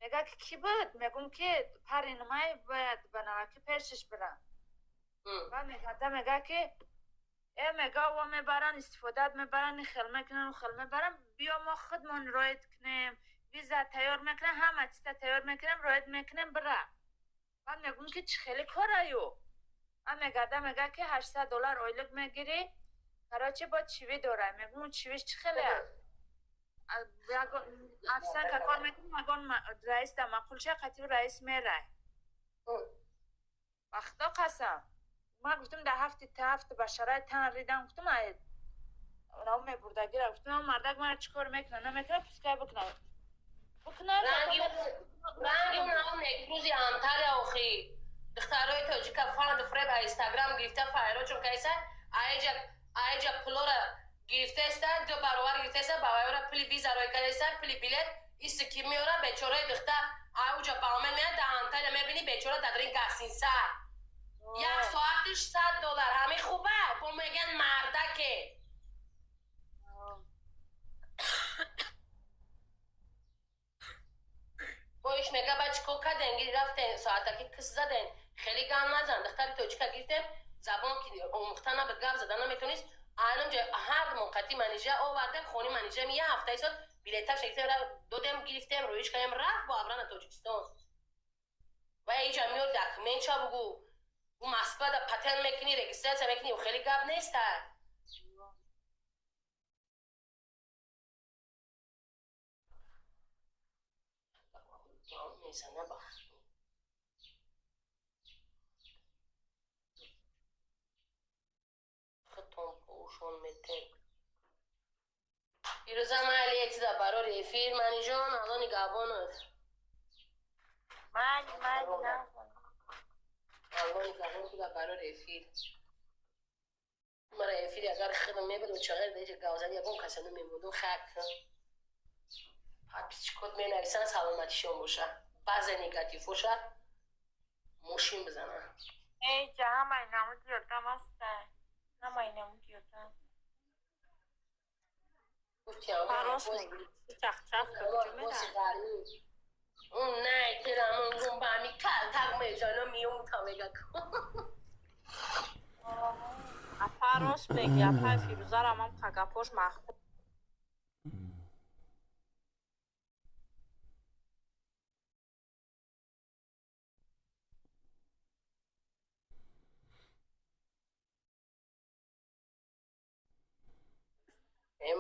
J: мега ки кӣ буд, мегум ки паринумай бояд ба наваки пешиш бирам. Баъд мегарда мега ки э мега ва мебаранд, истифодаат мебаранд, хел мекунанд, хел мебаранд, биё мо худмон роид кунем, виза тайёр мекунем, ҳама чиза тайёр мекунем, роид мекунем, бира. Баъд мегум ки чӣ хеле кораю. Ман мегарда мега ки $800 ойлук мегирӣ, короче бо чиви дора. Мегум чивиш чӣ хеле? Официантка кор мекунам, ягон раис да маъқул ша, қатиби раис мерай. Ба худо қасам. Ман гуфтам дар ҳафти ҳафт ба шароит тан ридам, гуфтам ай рао мебурдагира, гуфтам мардак мара чӣ кор мекунад, намекунад, пускай бикунад. Бикунад.
M: Ранги он некрӯзи Анталия охи. Духтарои тоҷика фанду фреб а Инстаграм гирифта файрочон кайса, аиҷа пулора гирифтаеста, ду баробар гирифтаеста, ба вайора пули виза рой кардеста, пули билет, исти ки меора, бечораи духта ауҷа ба омед меяд, дар Анталия мебини бечора дар ин гасинса. Як соатиш $100, ҳами хуба, бо мегӯянд мардаке. Бо иш мега ба чӣ кор кардем, рафтем соатаки кис задем, хеле гам назан, духтари тоҷика гирифтем, забон ки омӯхта набуд, гап зада наметонист, айнамҷа ҳар моқати манижа овардем, хони манижа як ҳафта истод, билеташ додем, гирифтем, роиш кардем, рафт бо абрана Тоҷикистон. Ва иҷа меёр документ ча бугу, ӯ Москва да патент мекунӣ, регистрация мекунӣ, хеле гап неста. Мезана ба худтон пӯшон метен. Фирӯза майли якчиза барори эфир, Маниҷон, Алло нигаҳбонат.
J: Майли, майли,
M: Алло нигаҳбон барори эфир. Мара эфири агар худам мебудам, чағир деҷа гавзани ягон каса намемондум, хак. Подписчикот менависанд, саломатишон боша. Баъзе негативоша мошин бизананд.
J: Эй, ҷа ҳамаи намуди ёрдам аста. Ҳамаи намуди ёрдам. Парос мегӯ. Чахчах куҷо меравад?
M: Не, тирамон гум ба ҳами калтак мезанам, миём та мега.
J: Апа рост мегӣ, апаи Фирӯзарам ҳам гапош маъқул.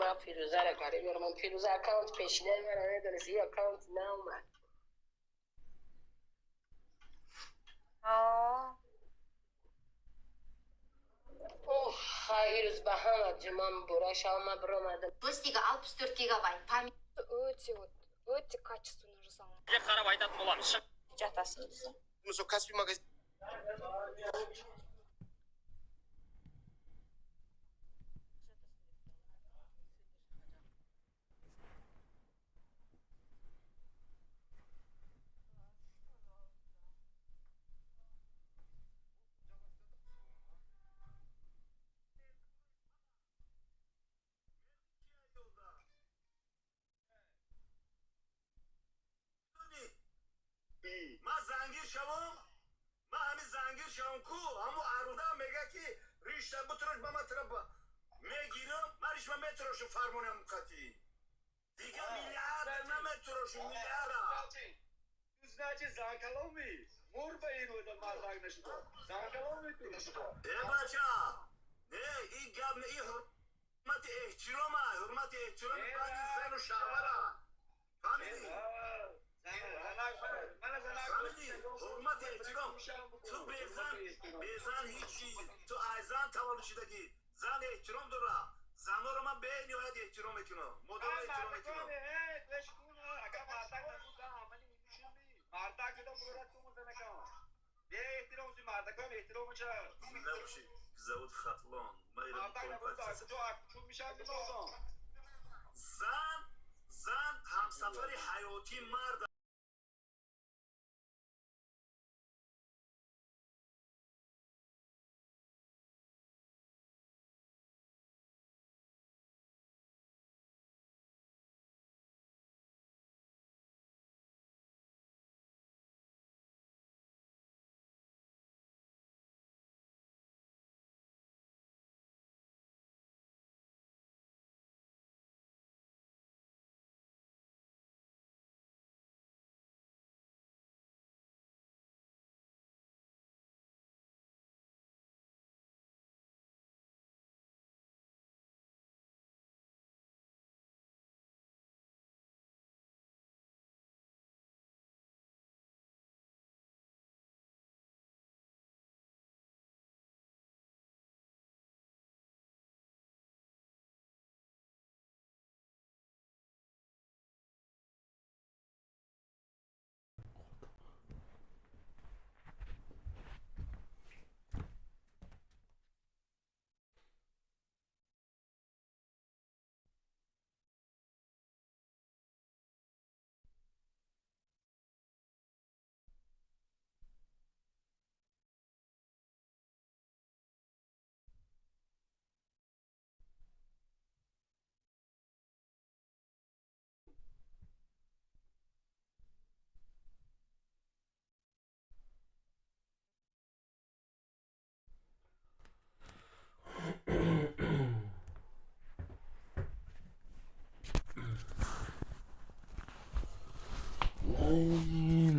M: Ман Фирӯзаро карда меёрам. Фирӯза аккаунт пешина мара медонист, ин аккаунт наомад. Уф, хайр, ба ҳама ҷумъа муборак шава, ман биромадам.
O: Бостига 64 гигабайт память.
P: Өте вот, өте качественно жасалған.
H: Қарап айтатын боламыз.
J: Жатасыз.
G: Сол Каспий магазин. Ман зангир шавам, ман ҳамин зангир шавам ку, ҳамун аруда мега ки ришта бутурош ба ман тра мегирам, ман ришма метурошам фармонам қатӣ. Дига миллиард наметурошам, миллиарда.
N: Ту значит занкаломи. Мур ба ин одам ман занг нашуда. Занкаломи ту.
I: Э бача, не, ин гап не, ин ҳурмати эҳтирома, ҳурмати эҳтироми байни зану шавҳара. Фаҳмидӣ? Фаҳмидӣ? Ҳурмати эҳтиром. Ту безан ҳеҷ чиз. Ту аз зан таваллуд шудагӣ. Зан эҳтиром дора. Занҳоро ман бениҳоят эҳтиром мекунам. Модарро эҳтиром мекунам. Набоши, завод Хатлон. Зан ҳамсафари ҳаётии мард.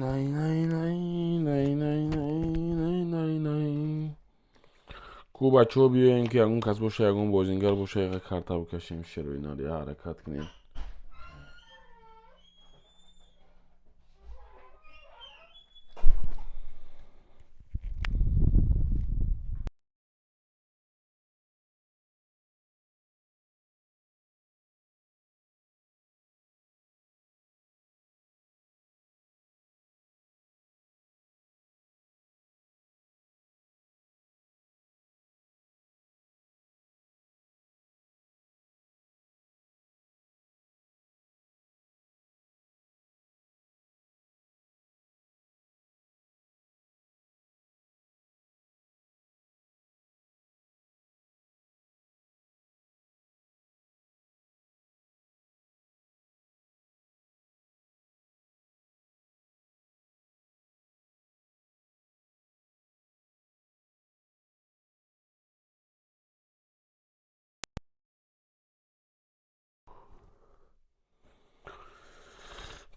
A: Най, най, най, най, най, най, най, най, най. Ку бачаҳо биёем ки ягон кас боша, ягон бозингар боша, яга карта бикашем, шероинари ҳаракат кунем.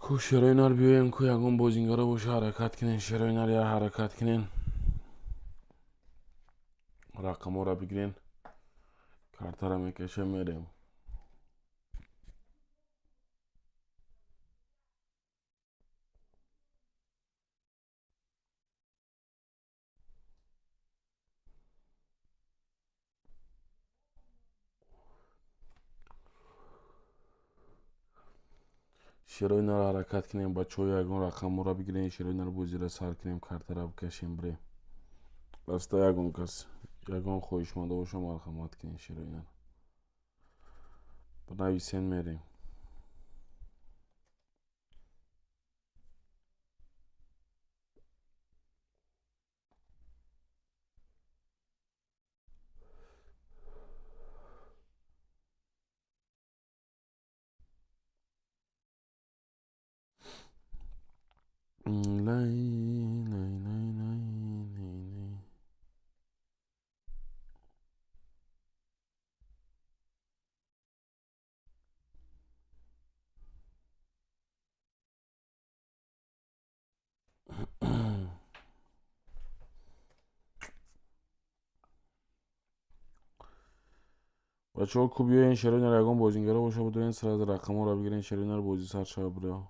A: Ку шерои нар биёем, ку ягон бозингаро боша, ҳаракат кунен. Шерои нар, я ҳаракат кунен, рақамҳоро бигирен, картара мекашем, мерем. Шерои нар, ҳаракат кунем, бачаҳо, ягон рақамҳоро бигирен. Шерои нар, бозиро сар кунем, картара бикашем, бирем. Аста ягон кас, ягон хоҳишманда боша, марҳамат кунем. Шерои нар, бинависен, мерем. Лай, лай, лай, лай, лай, лай. Бачаҳо, ку биёен, шерои нар, ягон бозингаро боша, будоен, сразу рақамҳоро бигирен. Шерои нар, бозӣ сар шава, биро.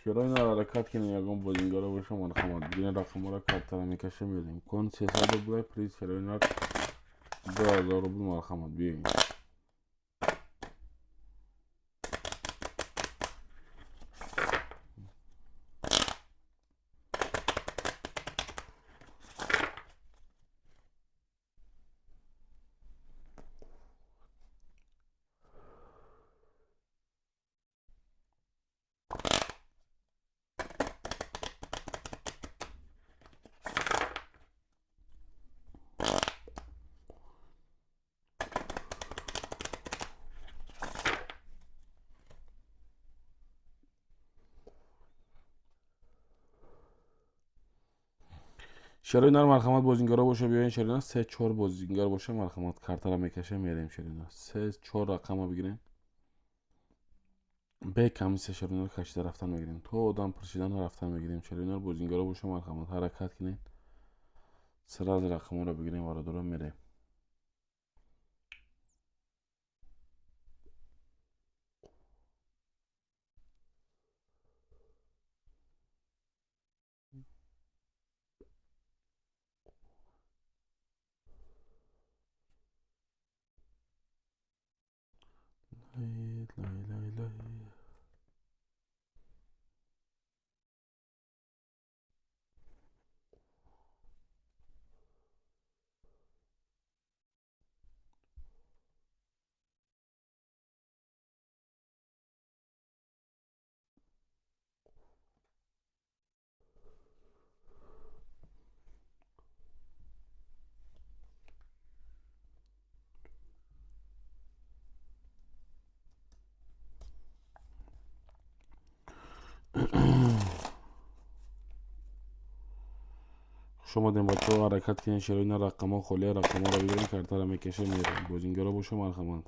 A: Шерои нар, ҳаракат кунем, ягон бозингаро боша, марҳамат бигирен, рақамҳоро, картара мекашем, мерем. Кон 300 рубля, приз шерои нар 2000 рубл. Марҳамат, биёем. Шерои нар, марҳамат, бозингаро боша, биёен. Шерои нар, се чор бозингар боша, марҳамат, картара мекашем, мерем. Шерои нар, се чор рақама бигирем, бе ками се шерои нар кашида рафтан мегирем, то одам пурсидан рафтан мегирем. Шерои нар, бозингаро боша, марҳамат, ҳаракат кунем, сразу рақамҳоро бигирем, бародаро, мерем. Лай, лай, лай, лай. Хуш омадем, бачаҳо, ҳаракат кунед. Шерои нар, рақамҳо холия, рақамҳоро бигирем, картара мекашем, мерем. Бозингаро боша, марҳамат.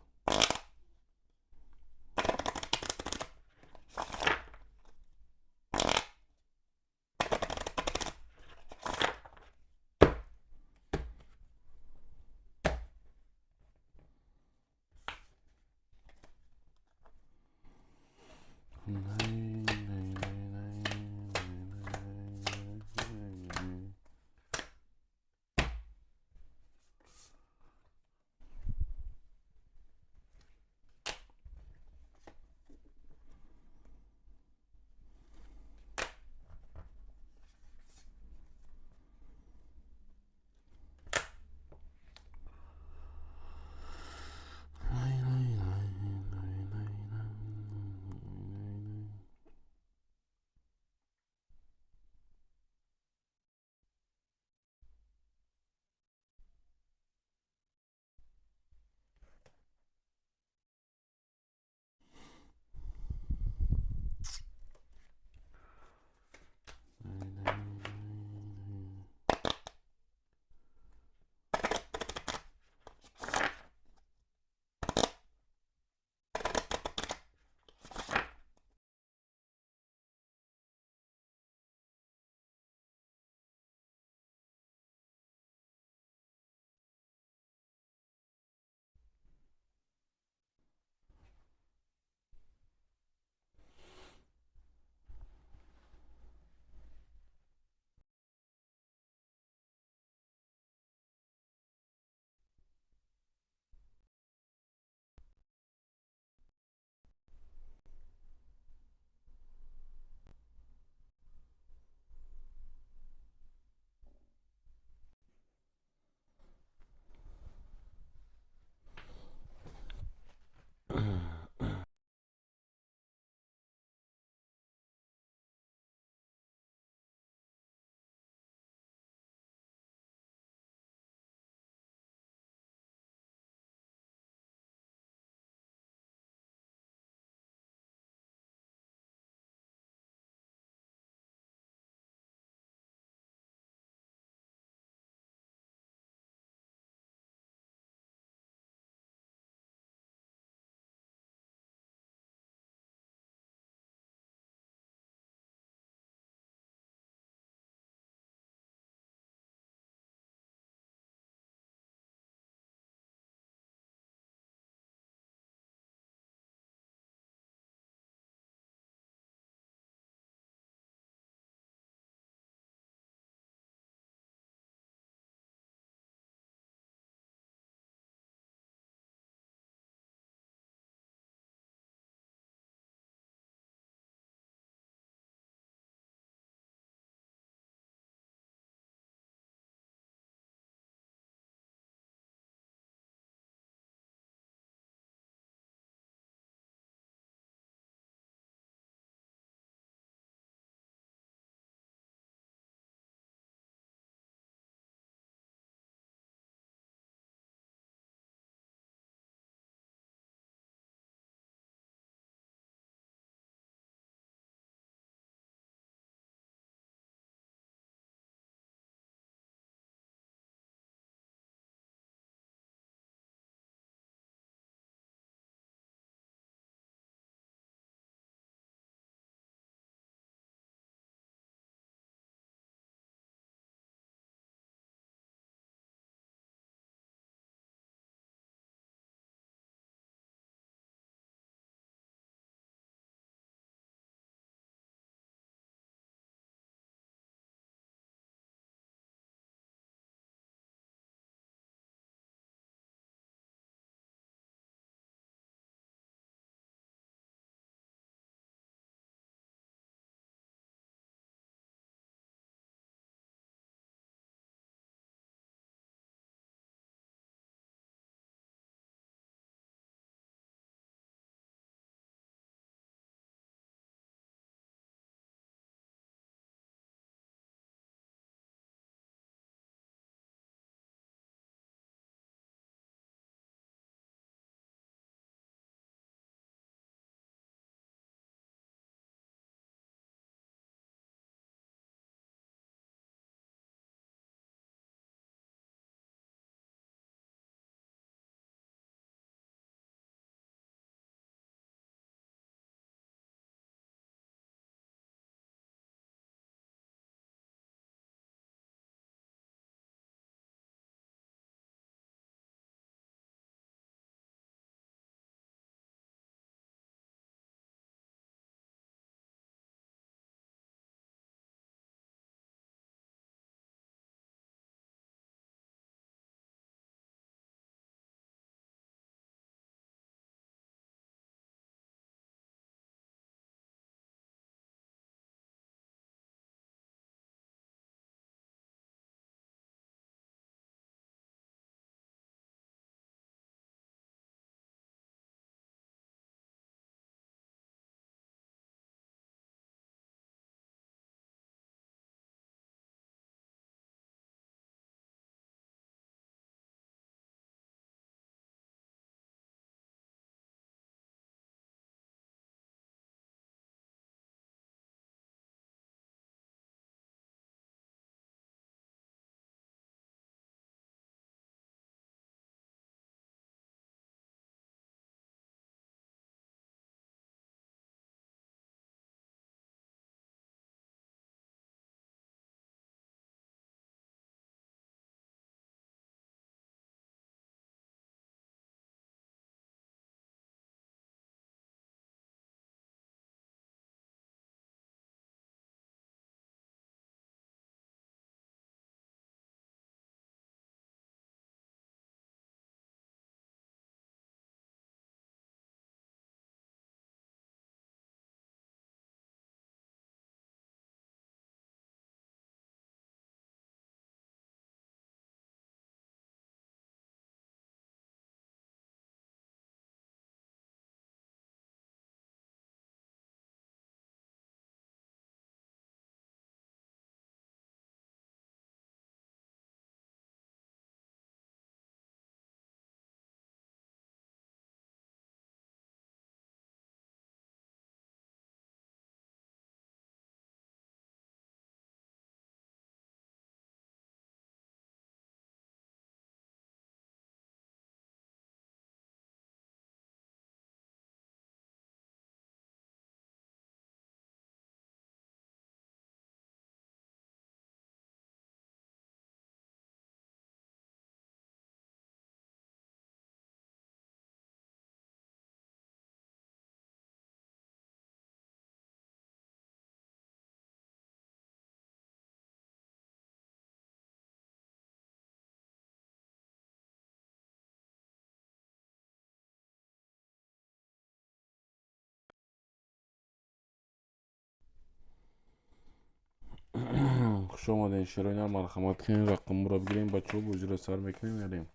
A: Хуш омадед, шерои марҳамат кунед, рақамро бигирем, бачаҳо, бозиро сар мекунем, мерем.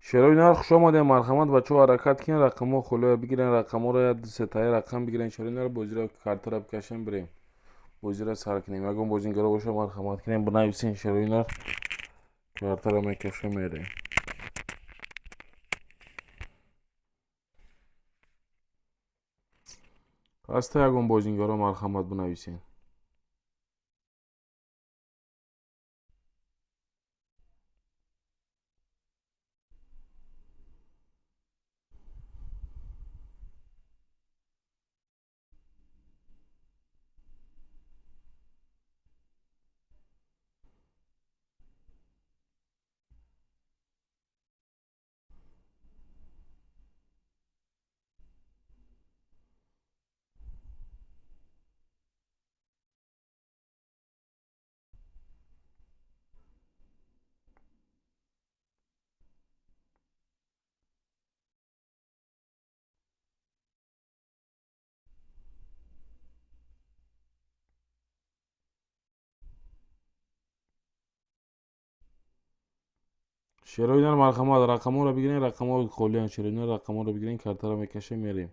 A: Шерои нар, хуш омадем, марҳамат, бачаҳо, ҳаракат кунед, рақамҳо холиро бигирен, рақамҳоро як ду сетаи рақам бигирен. Шерои нар, бозиро картаро бикашем, бирем, бозиро сар кунем. Ягон бозингаро боша, марҳамат кунем, бинависен. Шерои нар, картаро мекашем, мерем. Ҳаста ягон бозингаро, марҳамат, бинависен. Шерои нар, марҳамат, рақамҳоро бигирен, рақамҳо холиянд. Шерои нар, рақамҳоро бигирен, картаро мекашем, мерем.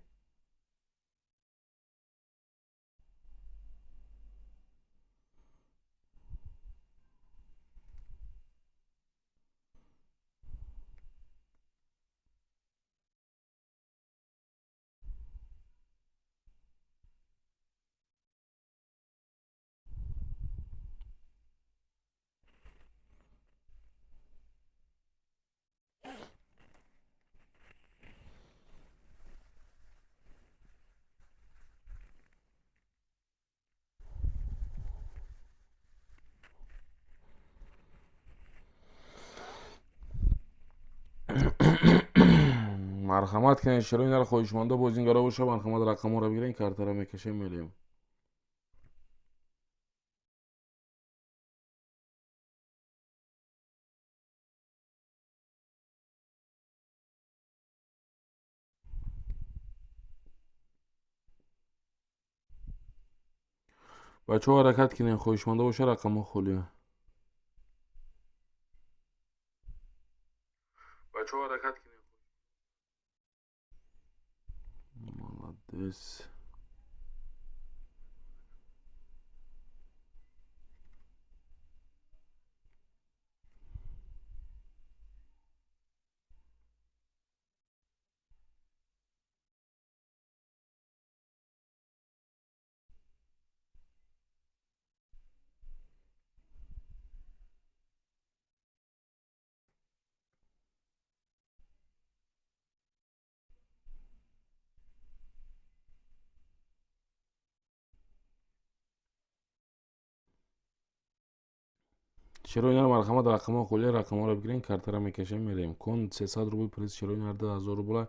A: Марҳамат кунед, шерои нар, хоҳишмандо, бозингаро боша, марҳамат, рақамҳоро бигирен, картаро мекашем, мерем. Бачаҳо, ҳаракат кунед, хоҳишмандо боша, рақамҳо холия. Бачаҳо ҳаракат кунем. Молодец. Шерои нар марҳамат, рақамҳо холия, рақамҳоро бигирен, картара мекашем, мерем. Кон 300 рубл, приз шерои нар 2000 рубла.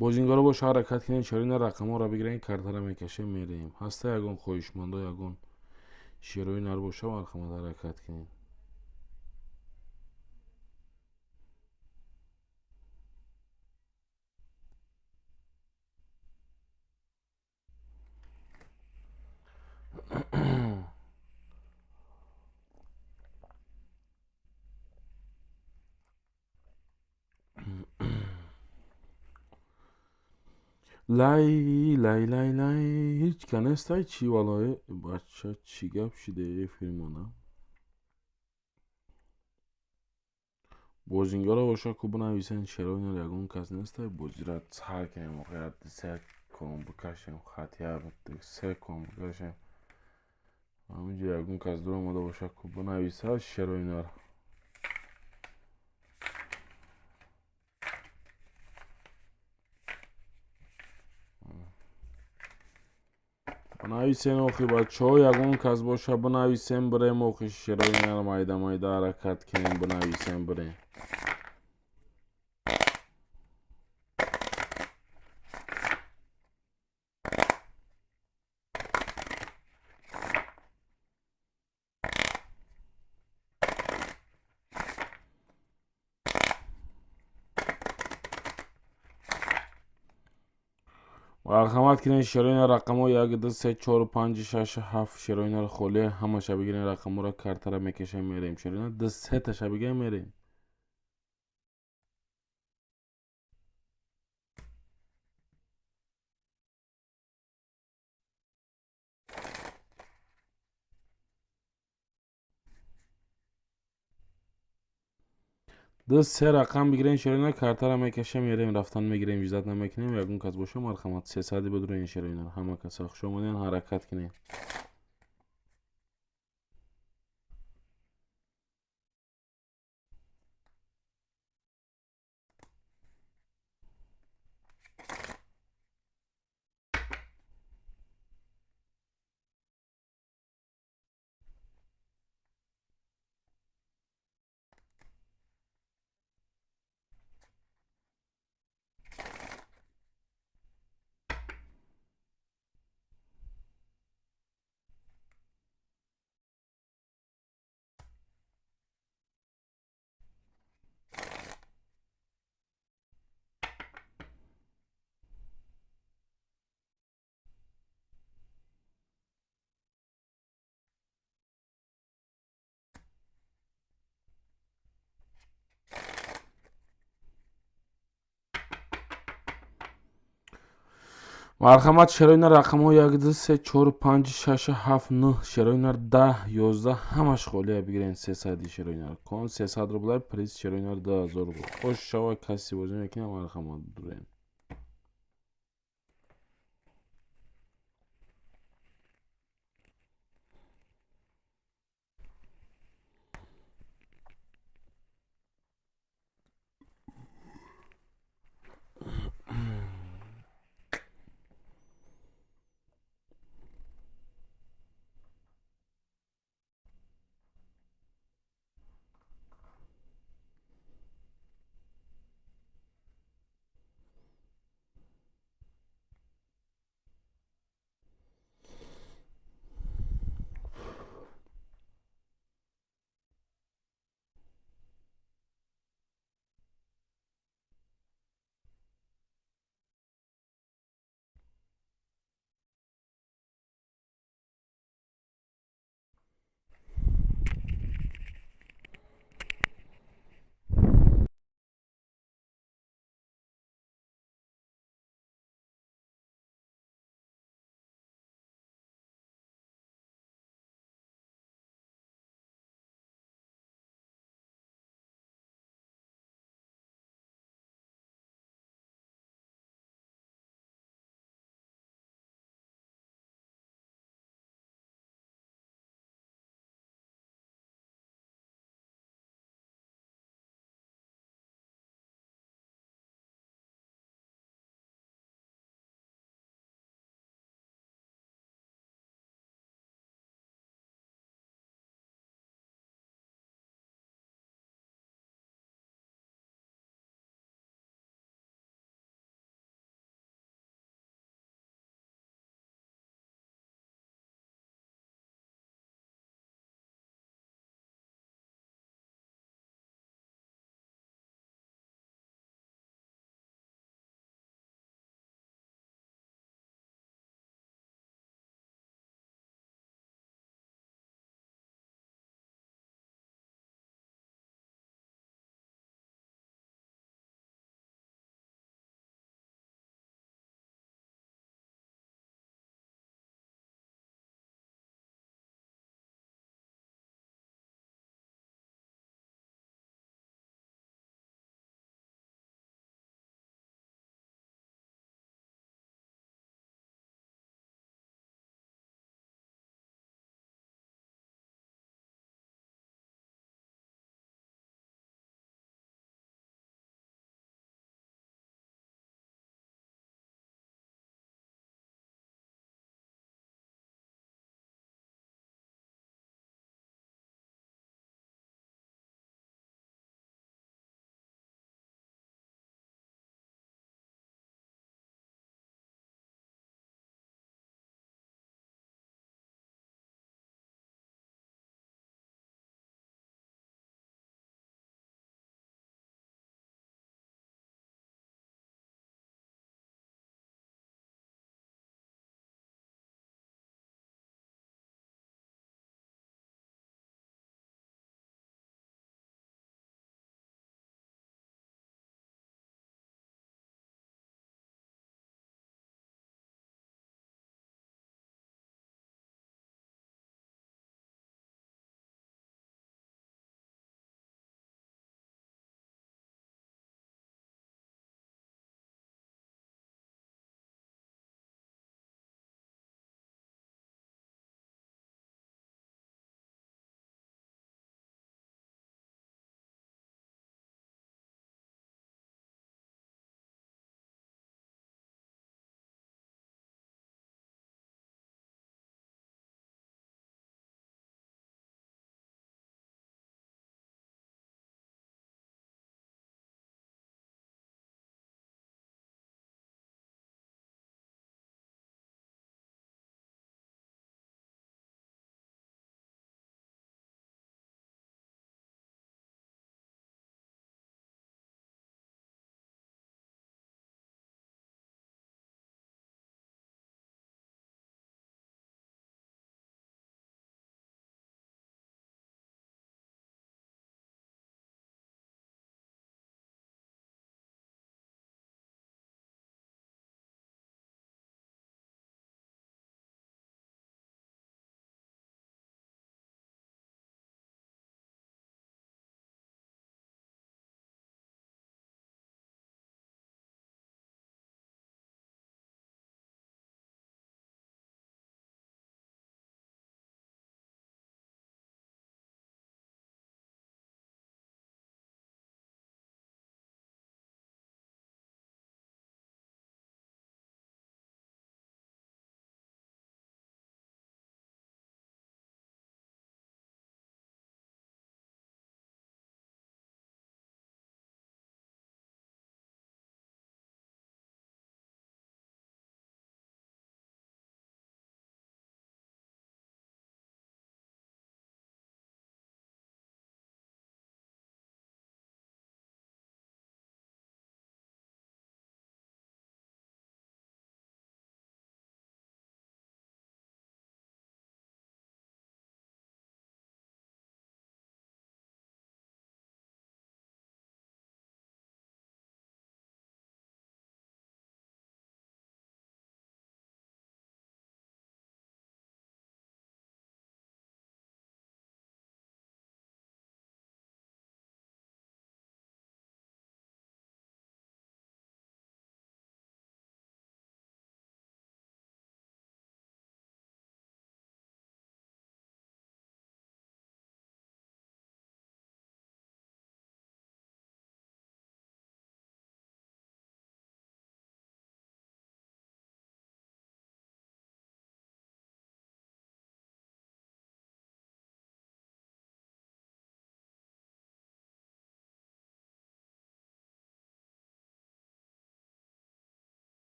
A: Бозингаро боша ҳаракат кунен, шерои нар рақамҳоро бигирен, картара мекашем, мерем. Ҳаста ягон хоҳишмандо, ягон шерои нар боша, марҳамат ҳаракат кунен. Лай лай лай лай, ҳеҷ ка нестай чӣ валое бача, чӣ гап шиде эфирмона? Бозингаро боша ку бинависен, шерои нар ягон кас нестай, бозира цар кунем, охират се кон бикашем, хатия се кон бикашем. Ҳаминҷо ягон кас дуромада боша ку бинависа шерои нар. Бинависен охи бачаҳо, ягон кас боша бинависен, бирем охи шерои нар майда майда ҳаракат кунем, бинависен бирем. Марҳамат кунед шерои нар рақамҳо 1 2 3 4 5 6 7 шерои нар холия, ҳамаша бигирен рақамҳоро, картара мекашем, мерем. Шерои нар 2 3 таша бигирем, мерем. Ду се рақам бигирен шерои нар, картара мекашем, мерем, рафтан мегирем, иждат намекунем. Ягон кас боша марҳамат 300 бидурен шерои нар. Ҳама каса хуш омаден, ҳаракат кунем. Марҳамат шерои нар рақамҳо 1 2 3 4 5 6 7 9 шерои нар 10 11 ҳамаш холия бигирен 300 шерои нар. Кон 300 рубла, приз шерои нар 2000 рубл. Хуш шава каси бозӣ мекунем, марҳамат дурен.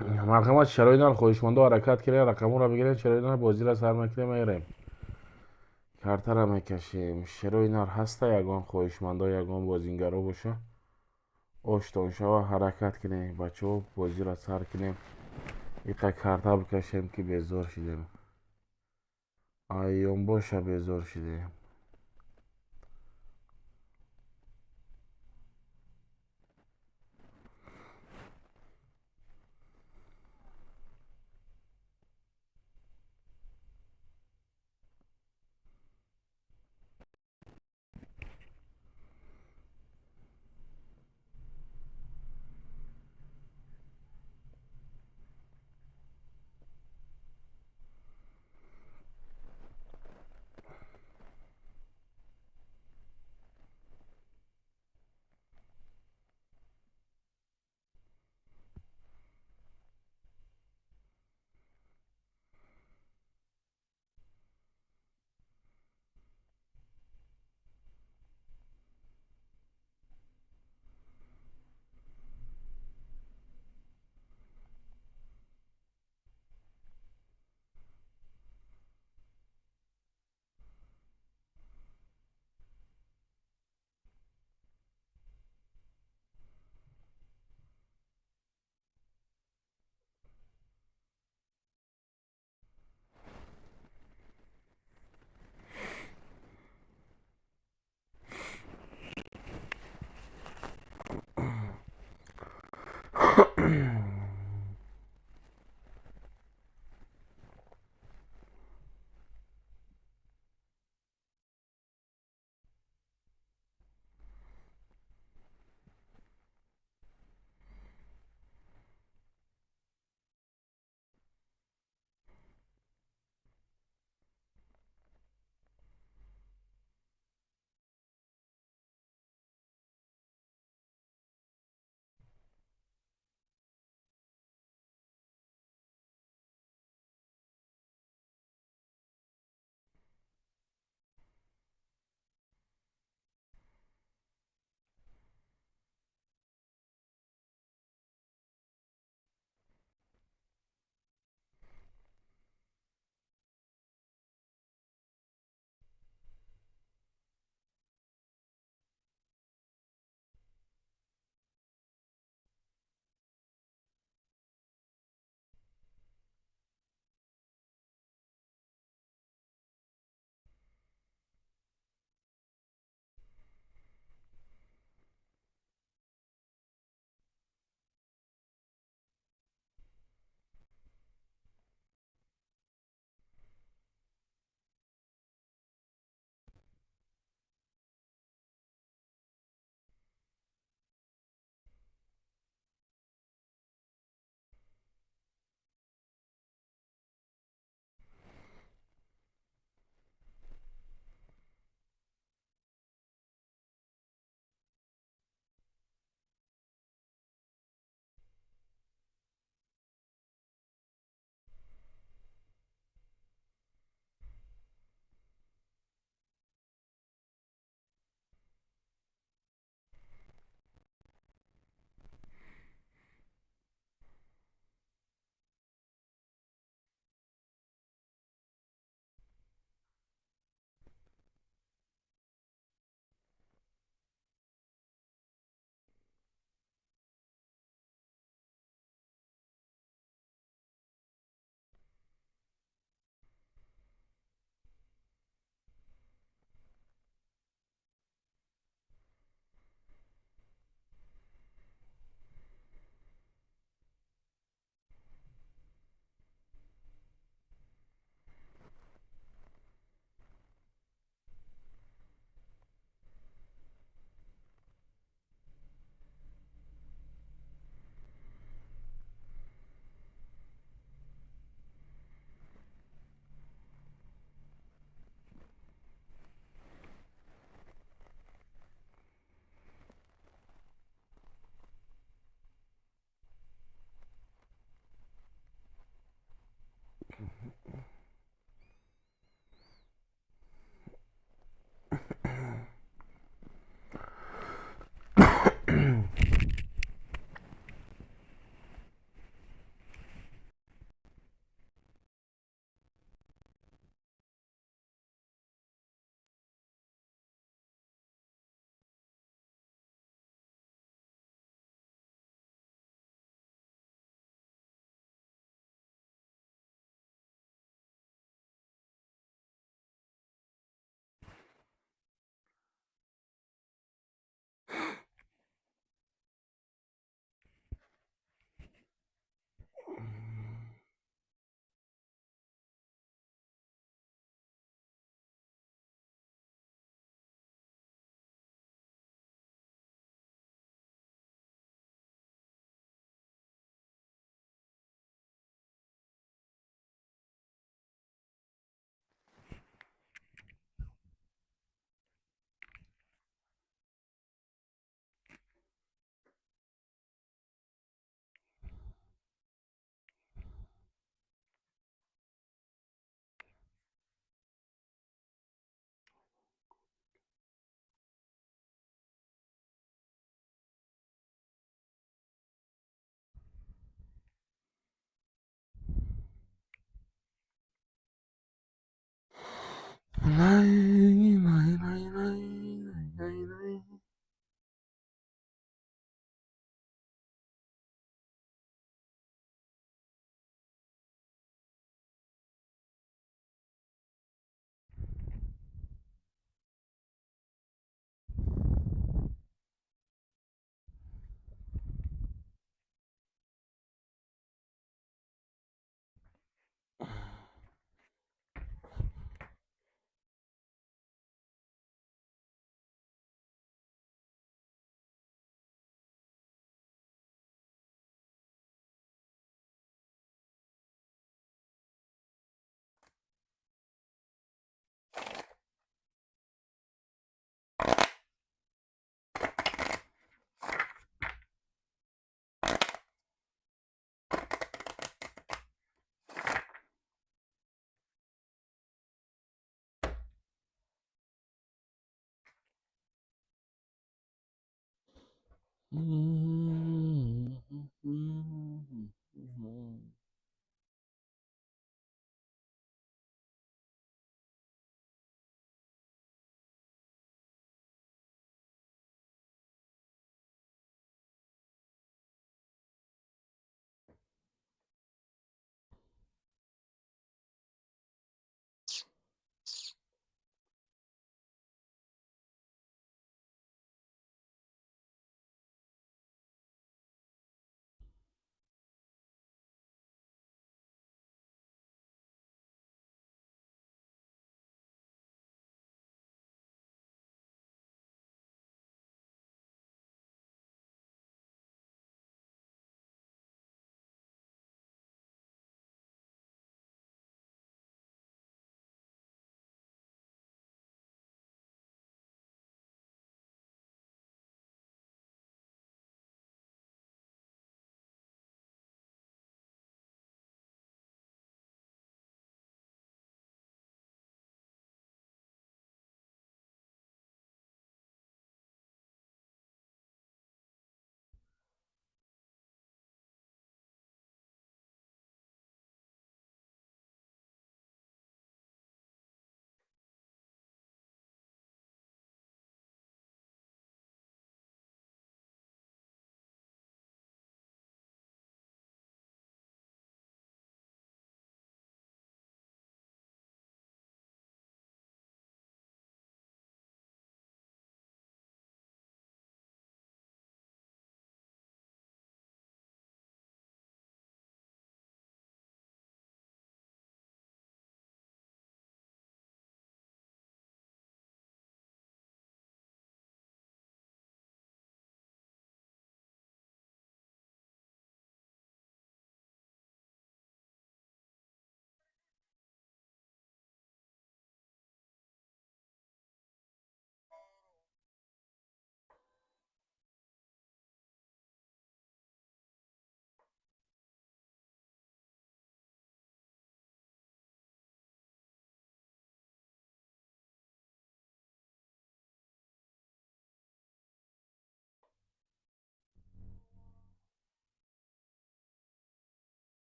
A: Марҳамат, шарои нар хоҳишмандо ҳаракат кунед, рақамҳоро бигиред, шарои нар бозиро сар мекунем, мерем. Картара мекашем. Шерои нар ҳаста ягон хоҳишмандо, ягон бозингаро боша. Оштон шава, ҳаракат кунем, бачаҳо, бозиро сар кунем. Иқа карта бикашем ки безор шидем. Айём боша безор шидем.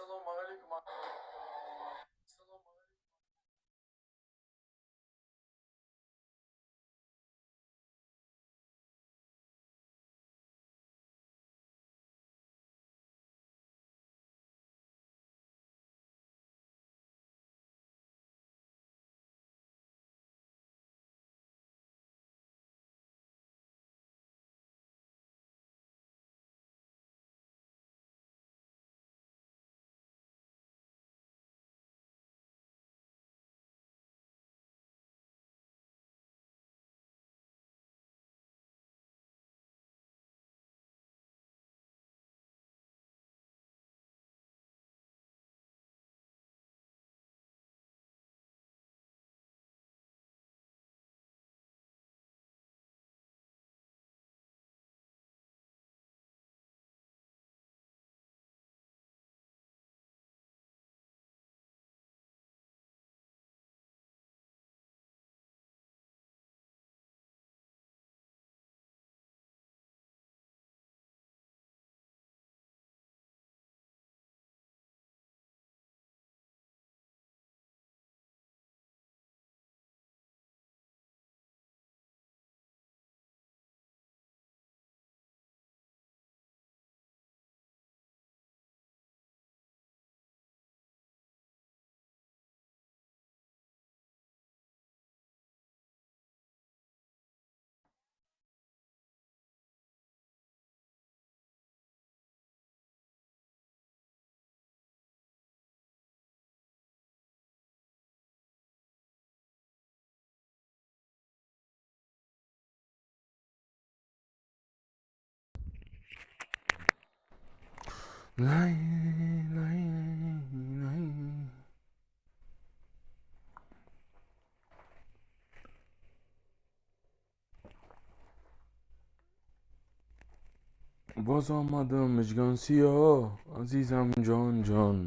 E: Ассалому алайкум. Ассалому алайкум.
A: Най, най, най. Боз омадам мижгон сиёҳ, азизам ҷон ҷон.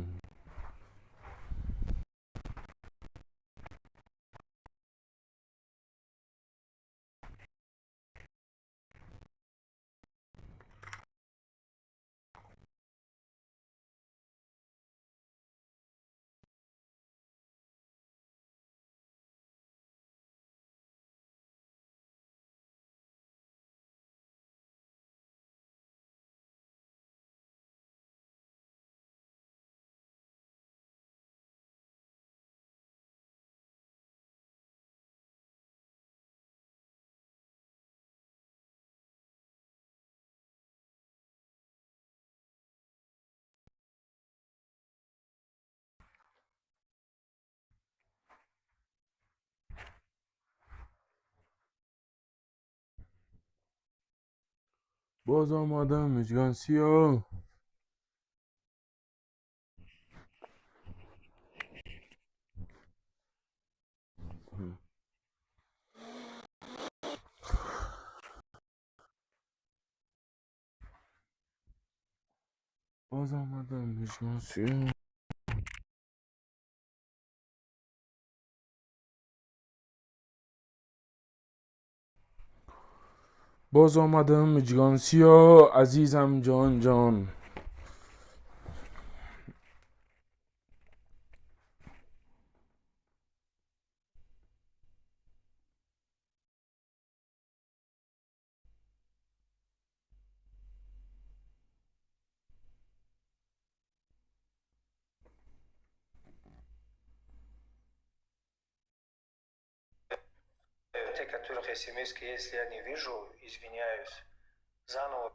A: Боз омадам мижгон сиёҳ. Боз омадам мижгон сиёҳ. Боз омадам мижгон сиёҳ, азизам ҷон ҷон.
H: Те, которых смс, если я не вижу, извиняюсь. Заново.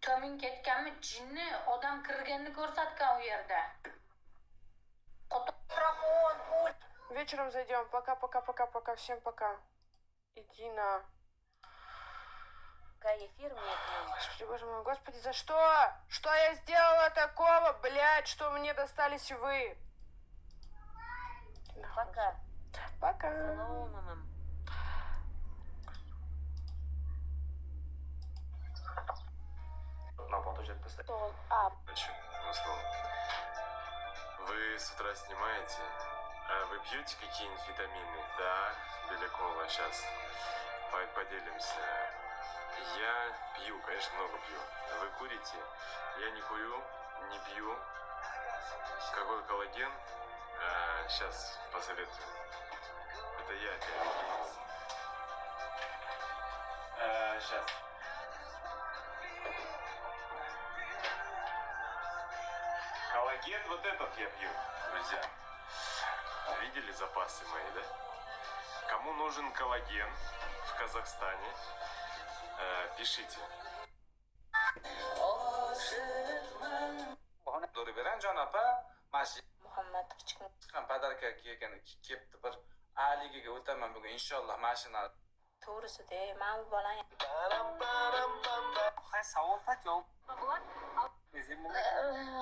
K: Kamin ketganmi jinni odam kirganini ko'rsatgan u yerda.
L: Вечером зайдем. Пока, пока, пока, пока. Всем пока. Иди на...
M: Эфир мне.
L: Господи, боже мой, господи, за что? Что я сделала такого, блядь, что мне достались вы?
M: Пока.
L: Пока.
H: Вы
Q: Вы с утра снимаете? А вы пьете какие-нибудь витамины? Да, Белякова, сейчас поделимся. Я пью, конечно, много пью. Вы курите? Я не курю, не пью. Какой коллаген? Сейчас посоветую. Это я опять. Сейчас. Коллаген вот этот я пью, друзья. Видели запасы мои, да? Кому нужен коллаген в Казахстане, пишите.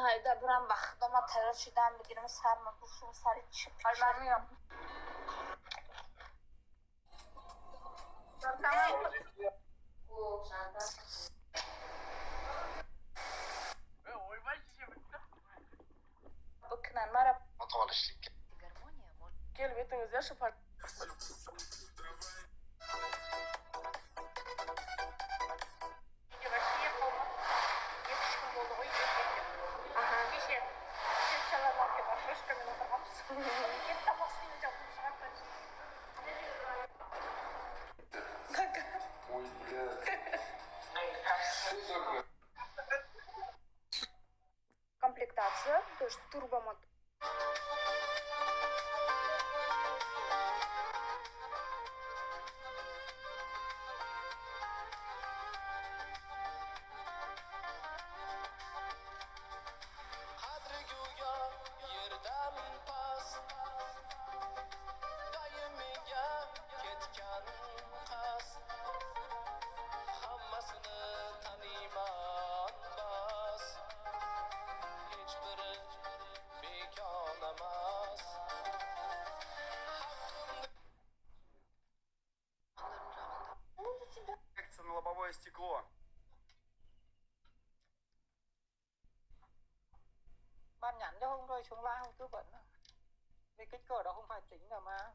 J: Hayda buram bak, doma terör şidan bigirim sarma buşum sarı çıp.
P: Комплектация, то есть турбомотор.
R: На лобовое стекло.
C: Bạn nhắn cho không rồi xuống la không tư vấn. Vì kích cỡ đó không phải tính rồi mà.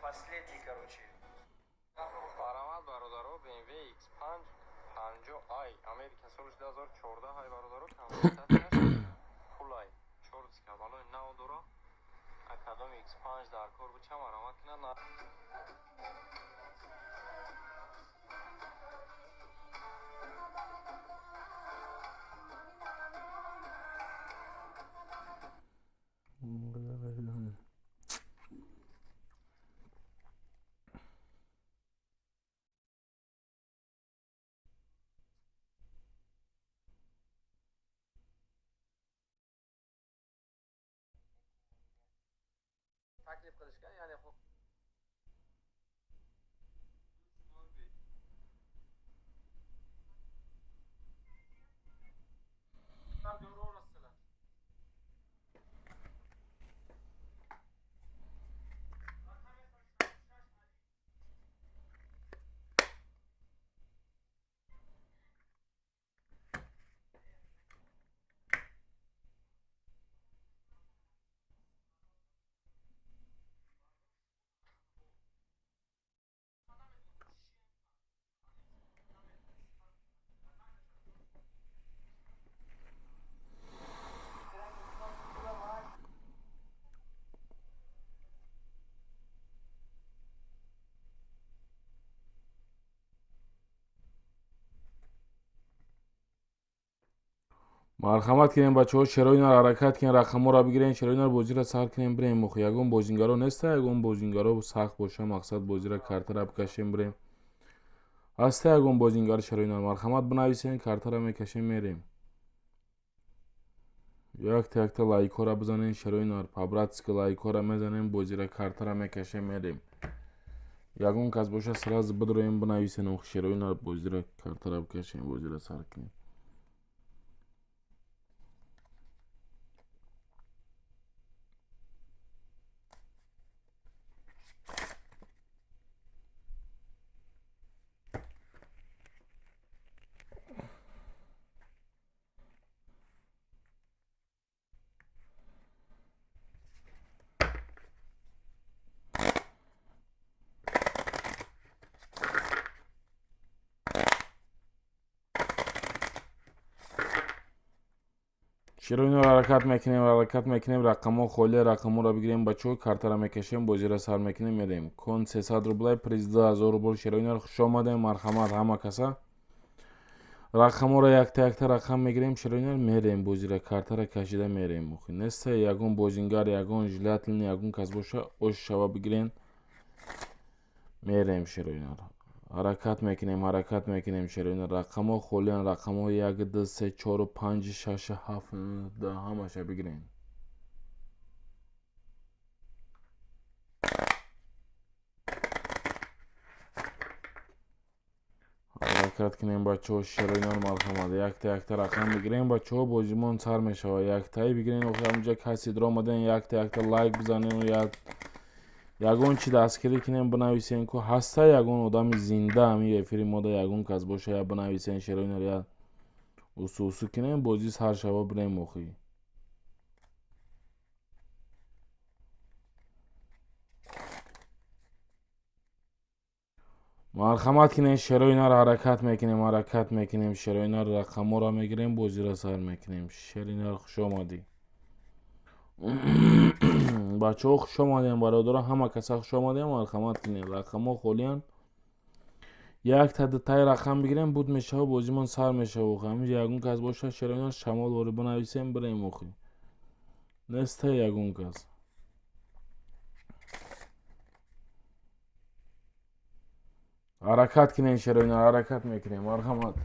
R: Последний, короче.
S: Баромад бародаро BMW X5 50i Америка соли 2014 ҳай бародаро комплектатсияш пулай 4 диска балои нав дора. Академи X5 дар кор буча марамат кунад.
R: Taklif qilishgan, ya'ni
A: Марҳамат кунем, бачаҳо, шерои нар ҳаракат кунем, рақамҳоро бигирем, шерои нар бозиро сар кунем, бирем. Охи ягон бозингаро неста, ягон бозингаро сахт боша, мақсад бозиро картара бикашем, бирем. Ҳаста ягон бозингар шерои нар, марҳамат бинависем, картара мекашем, мерем. Якта якта лайкҳоро бизанем, шерои нар, по-братски лайкҳоро мезанем, бозиро картара мекашем, мерем. Ягон кас боша, сразу бидроем, бинависем, охи шерои нар бозиро картара бикашем, бозиро сар кунем. Широино ҳаракат мекунем, ҳаракат мекунем, рақамҳо холия, рақамҳоро бигирем, бачаҳо, картара мекашем, бозиро сар мекунем, мерем. Кон 300 рублай, приз 2000 рубл. Широино хуш омадем, марҳамат ҳама каса. Рақамҳоро якта якта рақам мегирем, широино мерем, бозиро картара кашида мерем. Неста ягон бозингар, ягон желательно, ягон кас боша, ош шава бигирен. Мерем широино. Ҳаракат мекунем, ҳаракат мекунем, шероина. Рақамҳо холиян, рақамҳо 1, 2, 3, 4, 5, 6, 7, 10 ҳамаша бигирем. Ҳаракат кунем, бачаҳо, шероина, марҳамат. Якта якта рақам бигирем, бачаҳо, бозимон сар мешавад. Яктаи бигирем, охир ҳаминҷа каси даромаден, якта якта лайк бизанем, як ягон чи дастгирӣ кунем, бинависем, ку ҳаста ягон одами зинда ҳамин эфири мода, ягон кас боша, я бинависем, шероинар, я усу усу кунем, бозӣ сар шава, бирем. Охи марҳамат кунем, шероинар, ҳаракат мекунем, ҳаракат мекунем, шероинар, рақамҳоро мегирем, бозиро сар мекунем. Шеринар, хуш омадӣ. Бачаҳо, хуш омадем, бародаро, ҳама каса хуш омадем, марҳамат кунем. Рақамҳо холиян, якта дутаи рақам бигирем, буд мешава, бозимон сар мешава. Охи ҳаминҷа ягон кас боша, шероинар, шамол вори бинависем, бирем. Охи неста ягон кас. Ҳаракат кунем, шероинар, ҳаракат мекунем, марҳамат.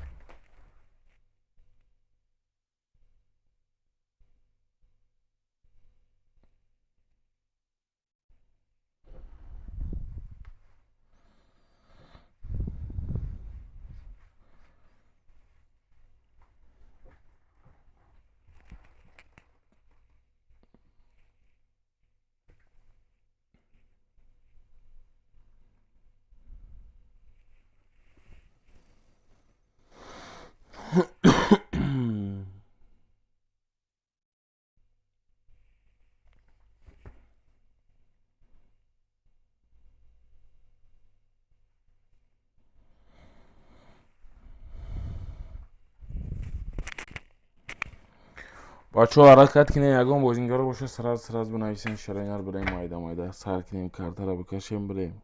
A: Бачаҳо, ҳаракат кунем, ягон бозингаро боша, сразу сразу бинависем, шароинар, бирем, майда майда сар кунем, картара бикашем, бирем.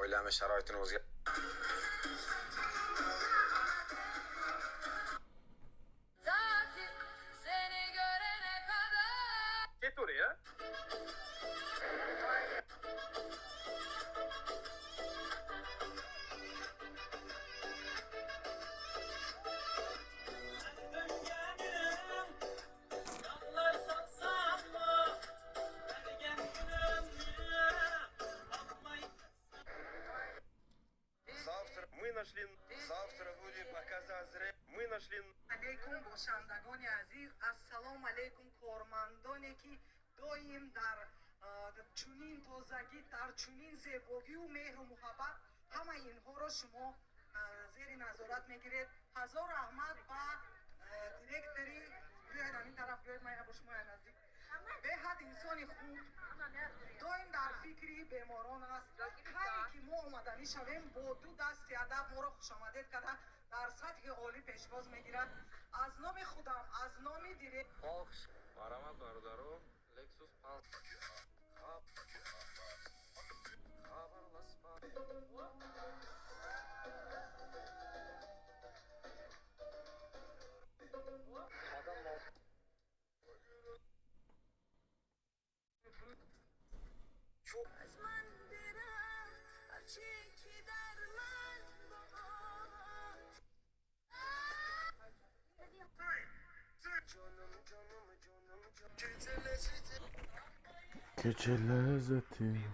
R: Oilani sharoitini o'zga
E: Ket oraya.
G: Мы нашли...
T: Алейкум, бошандагони азиз, ассалому алейкум, кормандоне ки доим дар чунин тозагӣ, дар чунин зебогию меҳру муҳаббат ҳамаи инҳоро шумо зери назорат мегиред. Ҳазор раҳмат ба директори, биёед ҳамин тараф, биёед, ман бо шумо наздик. Беҳад инсони хуб, доим дар фикри беморон аст. Ҳаре ки мо омаданӣ шавем, бо ду дасти адаб моро хушомадед карда, дар сатҳи олӣ пешвоз мегирад. Аз номи худам, аз номи директор.
S: Марҳамат, бародаро, Lexus
T: از من بره هرچی که در من بود.
A: که چه لذتی.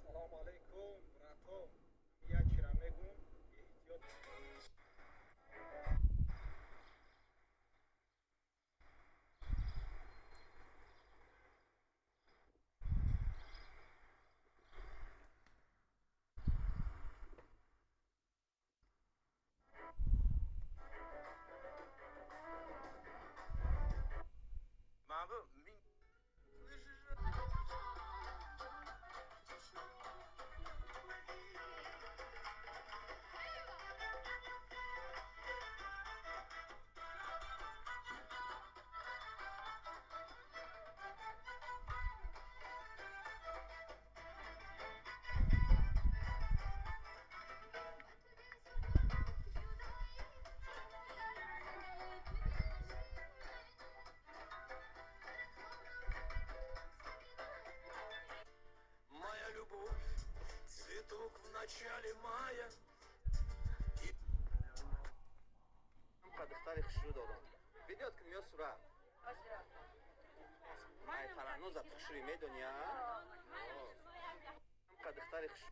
H: Салом алейкум, брато. Як чира мегум, эҳтиёт.
G: Моя любовь, цветок в начале мая.
N: Духтари хушрӯ дорам. Видеот кун ё сурат? Ай, Фараҳноза хушрӯй медони, а? Духтари хуш.